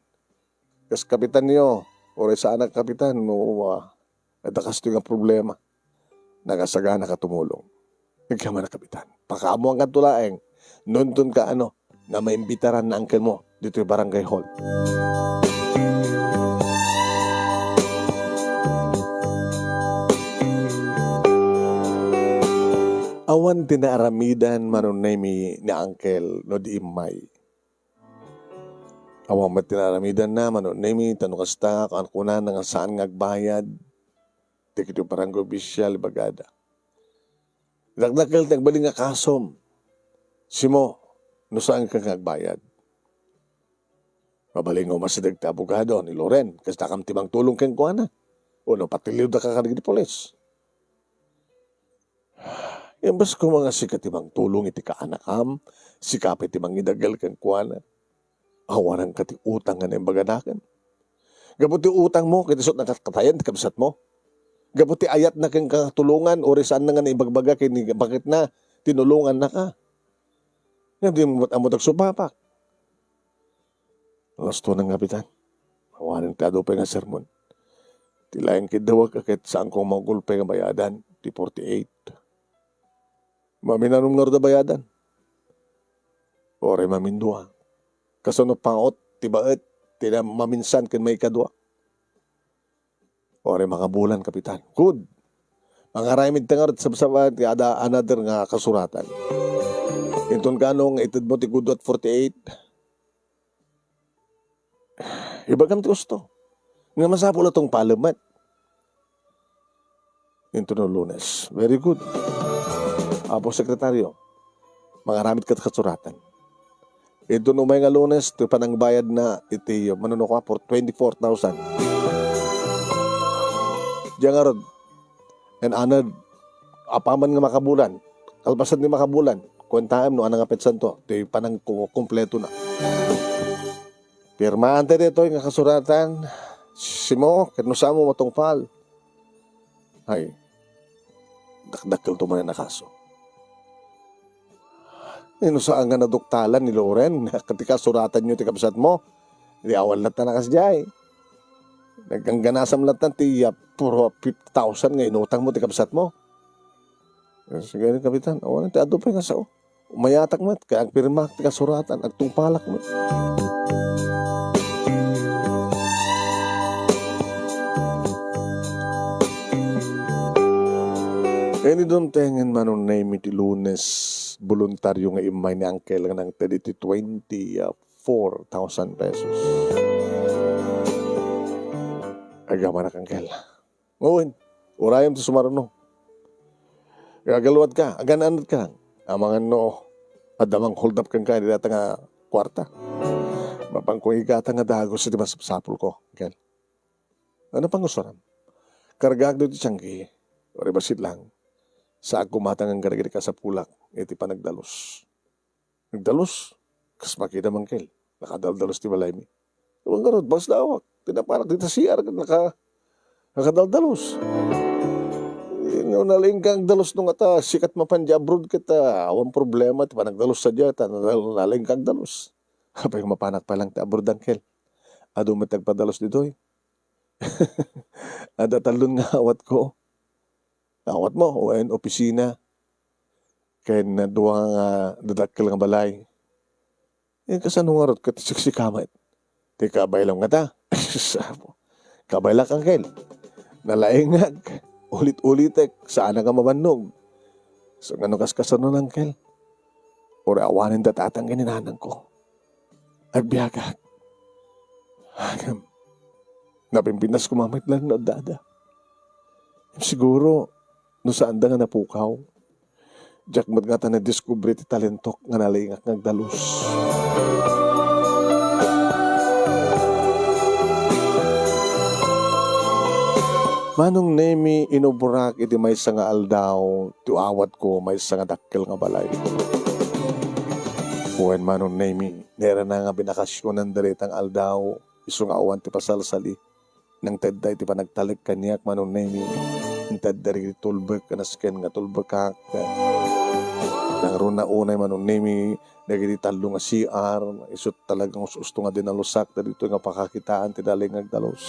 Kas Kapitan niyo, uray saanak Kapitan, no, ah, adda kastoy nga problema. Nakasagana ka tumulong. Nagkamana, Kapitan. Pakaammoankanto laeng. Nunton ka, ano, nga maimbitaran na uncle mo ditoy barangay hall. Awan ti naaramidan, Manong Nemy, ni uncle no di immay. Awan met ti naaramidanna, Manong Nemy, ta no kasta, kuan-, kunana nga saan nga agbayad. Dagiti barangay official, ibagada. Dakdakkel ti agbalin nga kasom. Simo, no saan ka nga agbayad. Mabalin nga umasideg ti abogado ni Loren, kas dakam ti mangtulong kenkuana. Wenno patiliwda ka kadagiti pulis. Imbes koma nga sika ti mangtulong iti kaanakam, sika pay ti mangidagel kenkuana. Awanan ka ti utang nga naimbaganakem. Gapu ti utang mo, ket isu ti nakatayan ti kabsat mo. Gapu ti ayat na ken katulongan, uray saan na nga naibagbaga ken ni bakit na tinulongan na ka. Nga di mo met ammo dagsupapak. Alas dos na nga, Kapitan. Awanen ti adu pay nga sermon. Ti laeng kiddawek a ket saan kong maugulpay nga bayadan ti forty-eight. Maminanong ngarud a bayadan. Uray mamindua. Kasano paut ti baet ti na-, maminsan ken maikadua? Uray makabulan, Kapitan. Good. Mangaramid ta ngarud sabsaba ti ada another nga kasuratan. Inton kano nga ited mo ti good at forty-eight, ibagam ti usto. Nga masapul a tungpalem met. Inton no Lunes. Very good. Apo Sekretaryo, mangaramid ket kasuratan. Inton umay nga Lunes, ti panangbayad na iti, mano no kua, for twenty-four thousand. Diyan ngarud, and anad, apaman nga makabulan, kalpasan ni makabulan, kuentaem no anang nga petsanto, ti panangkukumpleto na. Pirmaan tayo ditoy nga kasuratan, simo, ket no saan mo matungpal. Ay, dakdakkel to manen a kaso. Eh, no saan nga naduktalan ni Loren, ket ti kasuratan yo ti kabsat mo, di awan latta na kasdiay. Nagangganasam latta ti, ah, puro fifty thousand nga inutang mo ti kabsat mo. Eh, sige, Kapitan, awan ti adu pay nga sao. Umayatak met, kaya agpirmak ti kasuratan, agtungpalak met. Ken ni dumtengen, Manong Nemy, ti Lunes, boluntaryo nga immay ni Uncle nga nangted iti twenty-four thousand pesos. Agamanak, Uncle. Wen, urayem ti sumaruno. Agaluadka, agan-anadka. Amangan no, adda manghold up kenka iti dayta nga kuarta. Mapanko igata nga dagus iti masapsapulko, Angkel. Ano pangusuram? Kargaak ditoy tiangki, uray bassit lang. Saak kumatang dagiti kasapulak iti panagdalus. Nagdalus, kas makita, Angkel, nakadaldalus ti balaymi. Awan ngarud, bakas dawak. Tinaparak dita C R, naka-, nakadaldalus. Eh, no nalaingka agdalus no ngata, sikat mapan di abroad ket, ah, awan problema ti panagdalus sadiay, ta nal-, nalaingka agdalus. Apay, mapanak pa lang ti abroad, Angkel. Adu met agpadalus ditoy. Adda tallon nga awatko. Awatmo, wen opisina. Ken dua nga dadakkel nga balay. Eh, kasano ngarud ket siksika met? Ti kabaylam ngata. Kabaylak, Angkel. Nalaingak. Ulit-ulitek. Saanak a mabannog. So, ngano kaskasano, Angkel? Uray awanen da tatang ken ni nanangko. Agbiagak. Agam. Napimpinas koma met laeng no addada. Siguro, no saanda nga napukaw, diak met ngata nadiskubre ti talentok nga nalaingak nga agdalus. Manong Nemi, inubrak iti maysa nga aldaw ti awatko maysa nga dakkel nga balay. Wen, Manong Nemi, nairana nga binakasionan dayta nga aldaw, isu nga awan ti pasalsali. Nangtedda iti panagtalek kaniak, Manong Nemi. Intedda dagiti tulbek, nasken nga tulbekak. Nangruna unay, Manong Nemi, dagiti tallo nga C R, isut' talaga nga us-usto nga dinalusak dagitoy nga pakakitaan ti nalaing nga agdalus.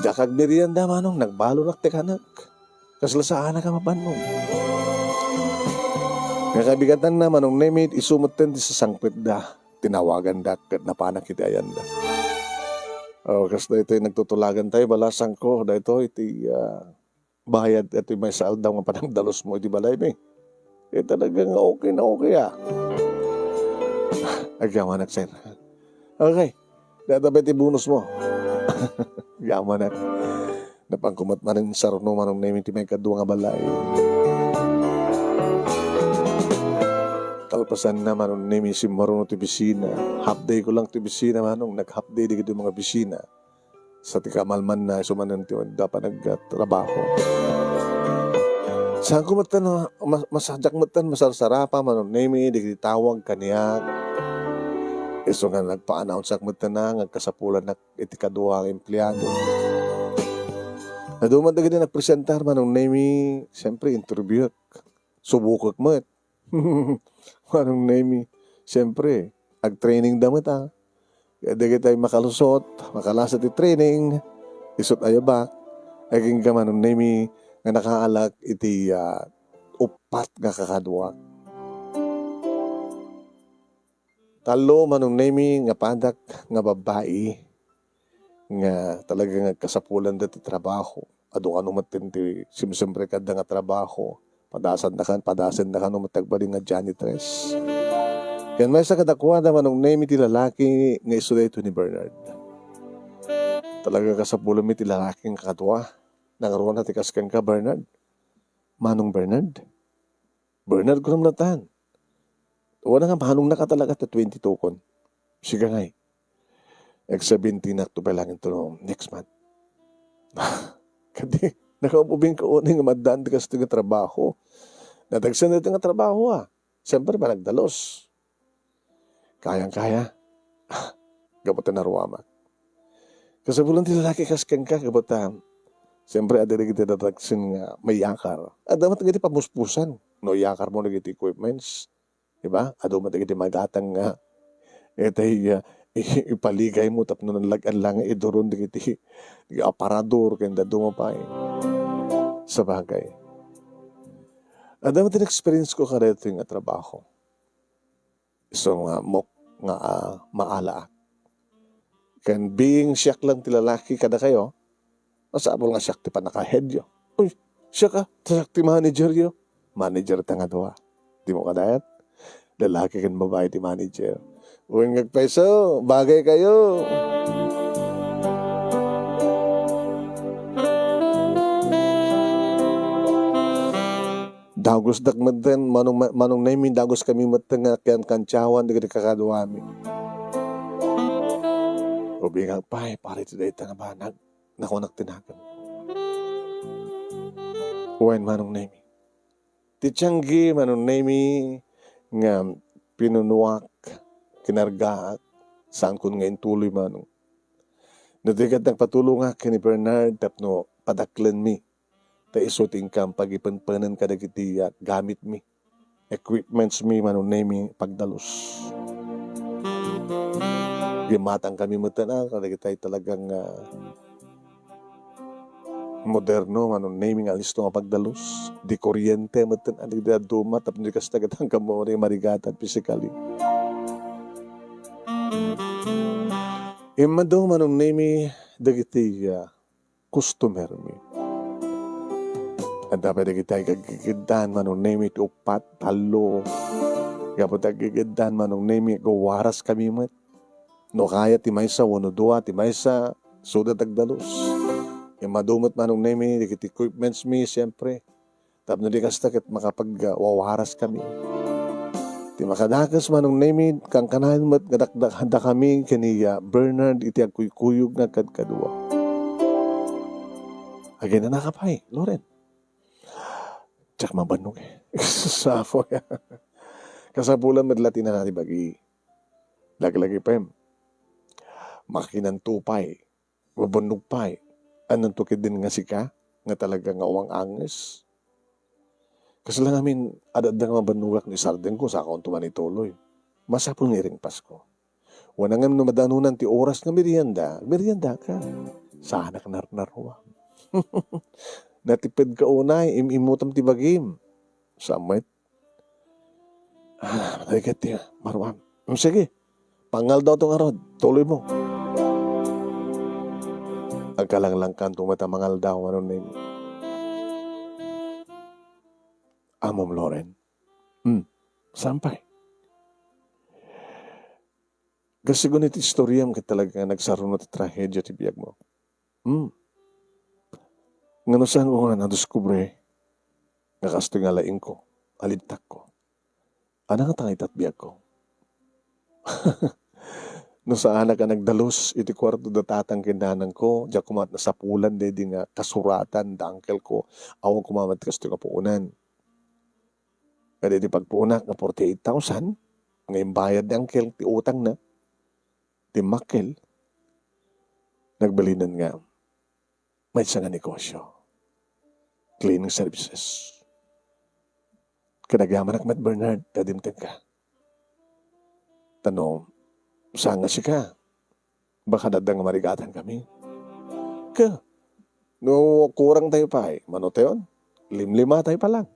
Diak agmerienda, Manong, nagbalonak ti kanek. Kasla saanak a mabannog. Nga kabigatanna, Manong Nemi, isu metten ti sasangpetda. Tinawagandak ket napanak iti ayanda. O, kas daytoy nagtutulagan tayo, balasangko, daytoy ti, ah, bayad iti maysa aldaw nga panagdalusmo iti balaymi. Eh, talaga nga okay na okay, ah. Agyamanak, sir. Okay. Dayta pay ti bonus mo. Agyamanak. Napanko met manen sarno, Manong Nemi, ti maikadua nga balay. Kalpasanna, Manong Nemi, simmaruno ti bisina. Half day ko lang ti bisina, Manong. Nag-half day dagiti mga bisina. Sa ti kamalmanna, isu manen ti adda panagtrabaho. Saanko metten, ma-, masadiak metten masarsarapa, Manong Nemi, dagiti tawag kaniak. Isu nga nagpa-announceak metten nga agkasapulanak iti kadua nga empleado. Adu met dagiti nagpresentar, Manong Nemi, siyempre, interviewek. Subokek met. Manong Nemi, siyempre, agtraining da met, ah. Kaya dagiti makalusot, makalasa ti training, isut' ayabak, agingga, Manong Nemi, nga nakaalak iti, ah, uppat nga kakaduak. Tallo, Manong Nemi, nga padak nga babbai nga talaga nga agkasapulanda ti trabaho. Adu kano met ti simsempre kadda nga trabaho. Padasan da kan, padasen da kano met ti agbalin nga janitress. Ken maysa kadakuada, Manong Nemi, ti lalaki nga isu daytoy ni Bernard. Talaga kasapulanmi ti lalaki nga kadua. Nangruna ti kas kenka, Bernard. Manong Bernard? Bernard, kunam latan. Wala nga, manong naka talaga ta twenty-two kon. Siga ngay. Egsa bentinak to pay langin to no next month. Kadi, nakaubing ka unay nga maddaan ti kastoy nga trabaho. Nadagsen daytoy nga trabaho, ah. Siyempre, managdalos. Kayang-kaya. Gapu ta naruamak. Kasapulan ti lalaki kas kenka, gapu ta, siyempre, adda dagiti dadagsen nga mayakar. Adda met dagiti pamuspusan. No, yakar mo dagiti equipments. Diba? Adu met dagiti magatang nga, itay, ah, i-, ipaligay mo tapno nallag-an lang nga iduron dagiti, dagiti aparador ken dadduma pay. Sabagay. Adda met ti experience ko kadaytoy nga trabaho. Isu nga ammok nga, ah, maalaak. Ken being siak lang ti lalaki kadakayo, masapul nga siak ti pannakaheadyo. Uy, siak a, ta siak ti manageryo. Manager ta nga dua. Dimo kadayat? Lalaki ken babai ti manager. Wen, ngagpayso, bagay kayo. Dagusdak metten, Manong, Manong Nemi, dagus kami metten nga kankantiawan dagiti kakaduami. Ubingak pay, pare, ti dayta nga banag, nakunak ti nakem. Wen, Manong Nemi. Ti tianggi, Manong Nemi, nga pinunuak, kinargaak, saankon nga intuloy, Manong. No di ket nagpatulongak ken ni Bernard tapno padaklenmi, ta isu ti inkam pagipenpenen kadagiti, ah, gamitmi, equipmentsmi, Manong Nemi, pagdalus. Gimmatang kami metten, ah, kadagitay talagang, ah, moderno, Manong Nemi, nga alisto nga pagdalus. Di kuryente metten, ah, dagiti dadduma, tapno di kasta, ket haanka met marigatan physically. Immadu, Manong Nemi, dagiti, ah, customermi. Adda pay dagiti aggigiddan, Manong Nemi, ti uppat, tallo. Gapu ta aggigiddan, Manong Nemi, agwawaras kami met. No kayat ti maysa wenno dua, ti maysa, isuda ti agdalus. Immadu met, Manong Nemi, dagiti equipmentsmi, siempre. Tapno di kasta ket makapagwawaras kami. Ti makadakes, Manong Nemi, kankanayon met nga dakdakdakami ken ni, ah, Bernard iti agkuykuyog nga kadkadua. Aginanaka pay, Loren. Diak mabannog, eh. Sapo ya. Kasapulan met la ti nana ti bagi. Laglagipen. Makinanto pay. Mabannog pay. Ananto ketdin nga sika nga talaga nga uwang-anges? Kasla ngamin, ad-adda nga mabannogak no isardengko, sakonto man ituloy. Masapul nga iringpasko. Wen, ngem no madanonan ti oras nga merienda, meriendaka. Saanak narnaruam. Natipedka unay, im-immutam ti bagim. Sa met, Ah, maliket ti maruam. Mm, sige. Pangaldawto ngarud. Tuloymo. Agkalanglangkanto met a mangaldaw, Manong Nemi. Ammom, Loren? Hmm. Saan pay? Kasiguno iti istoriam ket talaga nga nagsaruno ti trahedia ti biagmo. Hmm. Ngano saanko nga nadiskubre nga kastoy nga laingko, alibtakko? Ania ngata nga ita ti biagko? No saanak a nagdalus iti kuarto da tatang ken nanangko, diak koma nasapulan daydi nga kasuratan da uncle ko, awan koma met kastoy nga puonan. Kadi ti pagpuonak nga forty-eight thousand nga imbayad ni uncle ti utangna, timmakkel, nagbalinen nga maysa nga negosyo, cleaning services. Ket agyamanak met, Bernard, ta dimtengka. Ta no saan nga sika, baka adda nga marigatankami. Ket no kurangtayo pay, mano tayon? Limlimatay pa lang.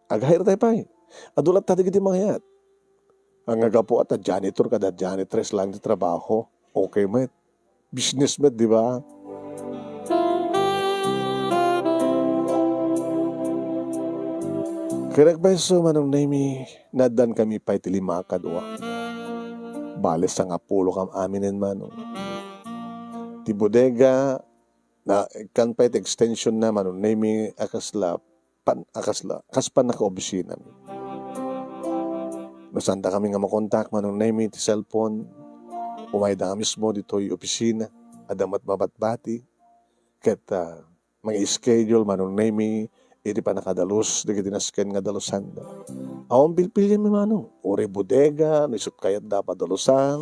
Aghayrtay pay. Adu latta dagiti mangayat. Ania gapu a ta janitor kada janitress lang ti trabaho. Okay met. Business met, di ba? Ket nagpayso, Manong Nemi, naaddankami pay ti lima a kadua. Bale, sangapulo kam aminen, Manong. Ti bodega, na, ikkan pay ti extension na, Manong Nemi, a kasla pan-, a kasla, kas pannakaopisinami. No saanda kami nga makontak, Manong Nemi, ti cellphone, umayda nga mismo ditoy opisina, adda met mabatbati, ket, ah, mangi-schedule, Manong Nemi, iti pannakadalus dagiti nasken nga dalusanda. Awan pilpilianmi, Manong, uray bodega, no isut' kayatda a padalusan,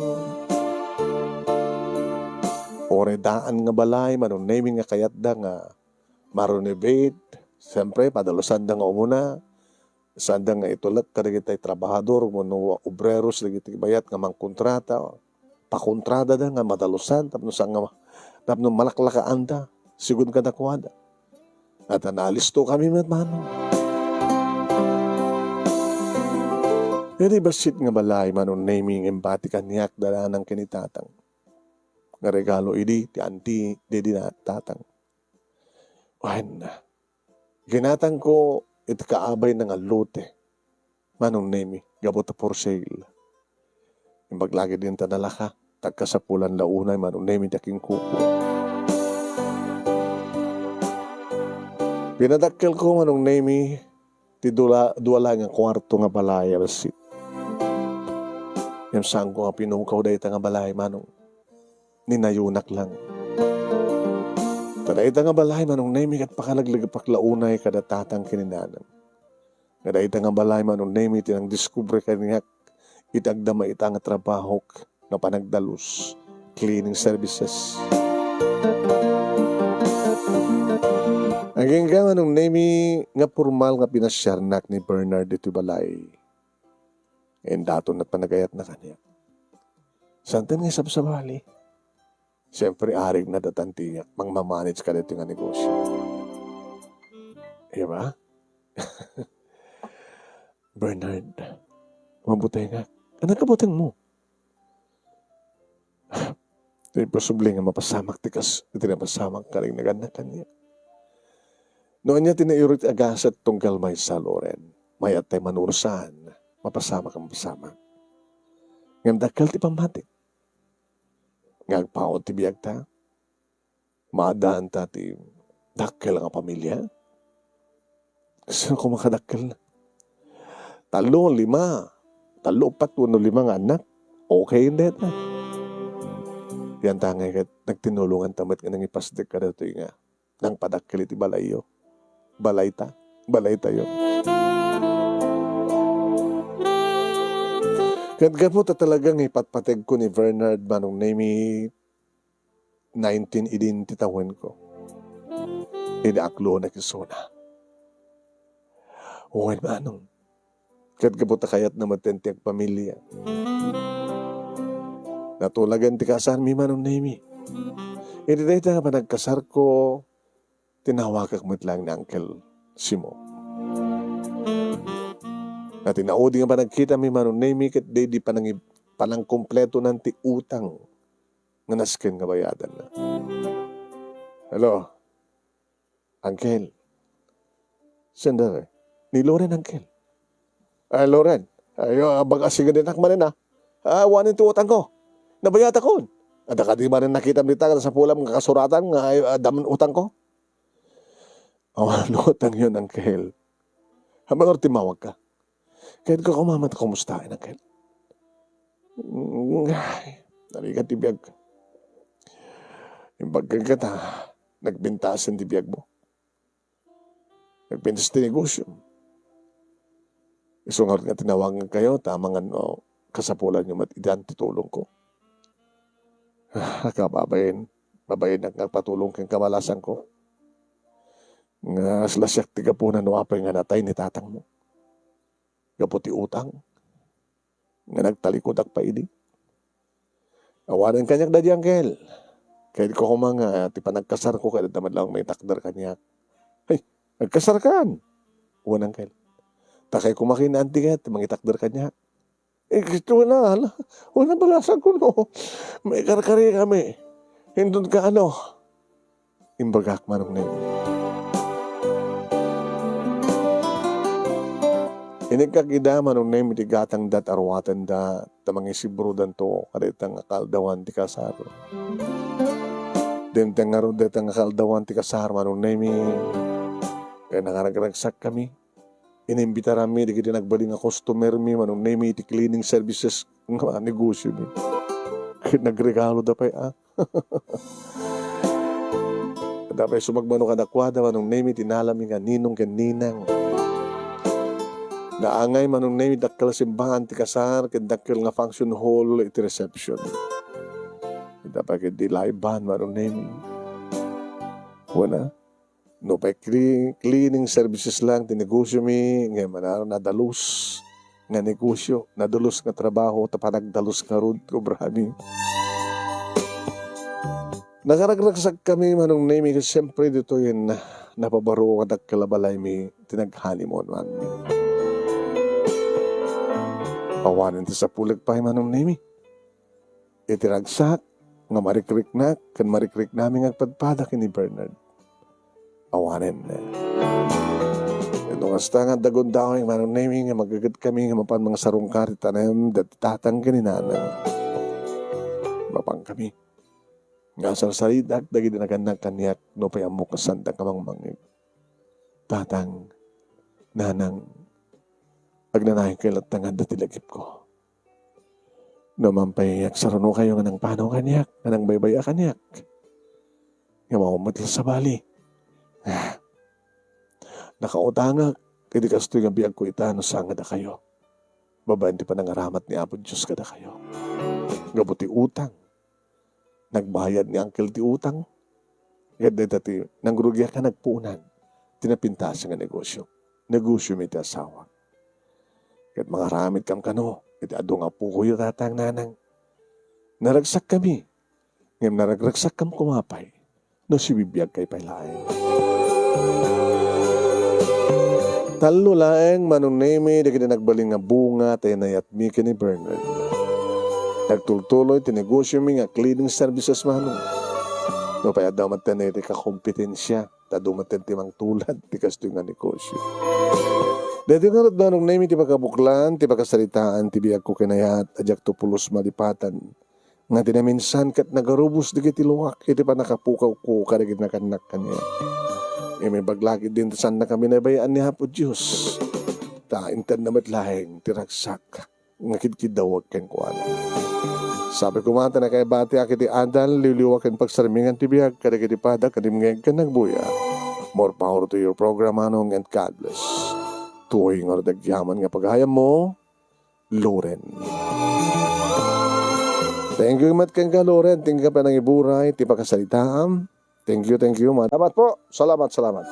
uray daan nga balay, Manong Nemi, nga kayatda nga ma-renovate, siyempre, padalusanda nga umuna, saanda nga itulek kadagiti trabahador wenno obreros dagiti bayat nga mangkontrata, pakontradada nga madalusan tapno saan nga ma-, tapno malaklakaanda, sigun kadakuada. Ket naalisto kami met, Manong. Iti bassit nga balay, Manong Nemi, nga imbati kaniak da nanang ken ni tatang. Nga regalo idi ti anti, daydi na tatang. Wen, ginatangko iti kaabayna nga lote, Manong Nemi, gapu ta for sale. Imbag la ketdin ta nalaka, ta agkasapulan la unay, Manong Nemi, ti akinkuko. Pinadakkelko, Manong Nemi, ti dula-, dua laeng a kuarto nga balay a bassit. Ngem saanko nga pinukaw dayta nga balay, Manong. Ninayonak lang. Ta dayta nga balay, Manong Nemi, ket pakalaglagipak la unay kada tatang ken ni nanang. Nga dayta nga balay, Manong Nemi, ti nangdiskubre kaniak iti agdama ita nga trabahok nga panagdalus, cleaning services. Agingga, Manong Nemi, nga pormal nga pinasiarnak ni Bernard ditoy balay. Indaton met panagayatna kaniak. Santen nga isabsabali. Siyempre, arigna datan ti mangmamanage kadaytoy nga negosyo. Di ba? Bernard, mabutengak. Ania kabutengmo? Imposible nga mapasamak ti kas-, iti napasamak karing nagannak kaniak. No ania ti nairuy ti agasat tunggal maysa, Loren, mayat tay manurosan, mapasamak a mapasamak. Ngem dakkel ti pammatik nga agpaut ti biagta. Maaddaanta ti dakkel nga pamilia. Sino koma kadakkelna? Tallo, lima. Tallo, uppat, wenno lima nga annak. Okay dayta. Yan ta ngay ket nagtinulonganta met nga nangipasdek kadaytoy nga nangpadakkel iti balayyo. Balayta. Balaytayo. Ket gapu ta talaga nga ipatpategko ni Bernard, Manong Nemi, nineteen eighty ti tawenko. Idi aklonek isuna. Wen, Manong. Ket gapu ta kayatna met ti agpamilia. Natulagen ti kasarmi, Manong Nemi. Idi dayta nga panagkasarko, tinawagak met laeng ni Uncle Simo. Nga tinaudi nga panagkitami, Manong Nemi, ket daydi panangi-, panangkompletonan ti utang nga nasken nga bayadanna. Hello, Uncle. Sender, ni Loren, Uncle. Ay, Loren. Ay, ah, bag-, asigadenak manen, ah. Ah, awanen ti utangko. Nabayatakon. Adda kadi manen nakitam dita nga nasapulam nga kasuratan nga, ay, adda met utangko? Awan utangyon, Uncle. Hamangar timmawagka. Ket ko koma met kumustaen, Uncle? Mm, ay, narigat ti biag. Imbag kenka ta, nagpintasen ti biagmo. Nagpintas ti negosyo. Isu ngarud nga tinawangan kayo, ta amangan no kasapulanyo met idian ti tulongko. Ah, kababain, babain nga agpatulong ken kamalasanko. Nga sila siak ti gapuna no apay nga natay ni tatangmo. Gapu ti utang. Nga nagtalikudak pay idi. Awanen kaniak daydi, Uncle. Ket ko koma nga ti panagkasarko ket adda met laeng mangitakder kaniak. Ay, nagkasarkan? Wen, Uncle. Ta kay koma ken ni Auntie ket mangitakder kaniak. Eh, ket wen, hala, wen, balasanko no. Maikarkari kami. Inton kaano. Imbagak, Manong Nemi. Inikkak ida, Manong Nemi, ti gatangda, aruatenda, ta mangisibrodanto kadayta nga kaaldawan ti kasar. Dimteng ngarud dayta nga kaaldawan ti kasar, Manong Nemi, ket nangaragsakkami. Inimbitaranmi dagiti nagbalin nga customermi, Manong Nemi, iti cleaning services nga negosiomi. Ket nagregaloda pay, ah. Adda pay sumagmamano kadakuada, Manong Nemi, ti inalami nga ninong ken ninang. Naangay, Manong Nemi, dakkel a simbahan ti kasar ken dakkel nga function hall iti reception. Adda pay ketdi live band, Manong Nemi. Kuna, nupay clean-, cleaning services lang ti negosiomi, ngem ania, nadalus nga negosio, nadalus nga trabaho, ta panagdalus ngarud ti obrami. Nakaragsakkami, Manong Nemi, ket siempre ditoy na-, napabaro nga dakkel a balaymi ti nag-honeymoon-mi. Awanen ti sapulek pay, Manong Nemi. Iti ragsak nga marikriknak ken marikriknami nga agpadpada ken ni Bernard. Awanen. No kasta nga adda gundaway, Manong Nemi, nga maggagetkami nga mapan mangsarungkar ti tanem daydi tatang ken ni nanang. Mapankami nga sarsaritak dagiti nagannak kaniak nupay ammok nga saandak a mangmangngeg. Tatang, nanang, agnanayon kayo latta nga adda ti lagipko. No man pay agsarunokayo nga nangpanaw kaniak, nga nangbay-bay-a kaniak, nga mawan met la sabali. Ah, nakautangak iti kastoy nga biagko ita no saan nga dakayo. Babaen ti panangaramat ni Apo Dios kadakayo. Gapu ti utang, nagbayad ni Uncle ti utang. Ket dayta ti nangrugiak nga nagpuonan ti napintas nga negosio. Negosio mi ti asawa. Ket mangaramidkam kano iti adu nga apokoyo, tatang, nanang. Naragsakkami, ngem naragragsakkam koma pay no sibibiagkay pay laeng. Tallo laeng, Manong Nemy, dagiti nagbalin nga bunga ta inayatmi ken ni Bernard. Nagtultuloy ti negosiomi nga cleaning services, Manong. Nupay adda met ti kakompetensia, ta adu met ti mangtulad ti kastoy nga negosio. Daytoy ngarud, Manong Nemy, ti pakabuklan ti pakasaritaan ti biagko ken ayat a diakto pulos malipatan. Nga ti naminsan ket nagarubos dagiti luak iti pannakapukawko kadagiti nagannak kaniak. Immay imbag la ketdin ta saannaka binaybayan ni Apo Dios, ta intedna met laeng ti ragsak nga kidkiddawek kenkuana. Sapay koma ta nakaibatiak iti adal, liwliwa ken pagsarmingan ti biag kadagiti pada nga dimngeg ken nagbuya. More power to your program, Manong, and God bless. Tuoy ngarud agyaman nga pagayammo, Loren. Thank you met kenka, Loren. Thank you ket nangiburay ti pakasaritaam. Thank you, thank you. Salamat po. Salamat, salamat.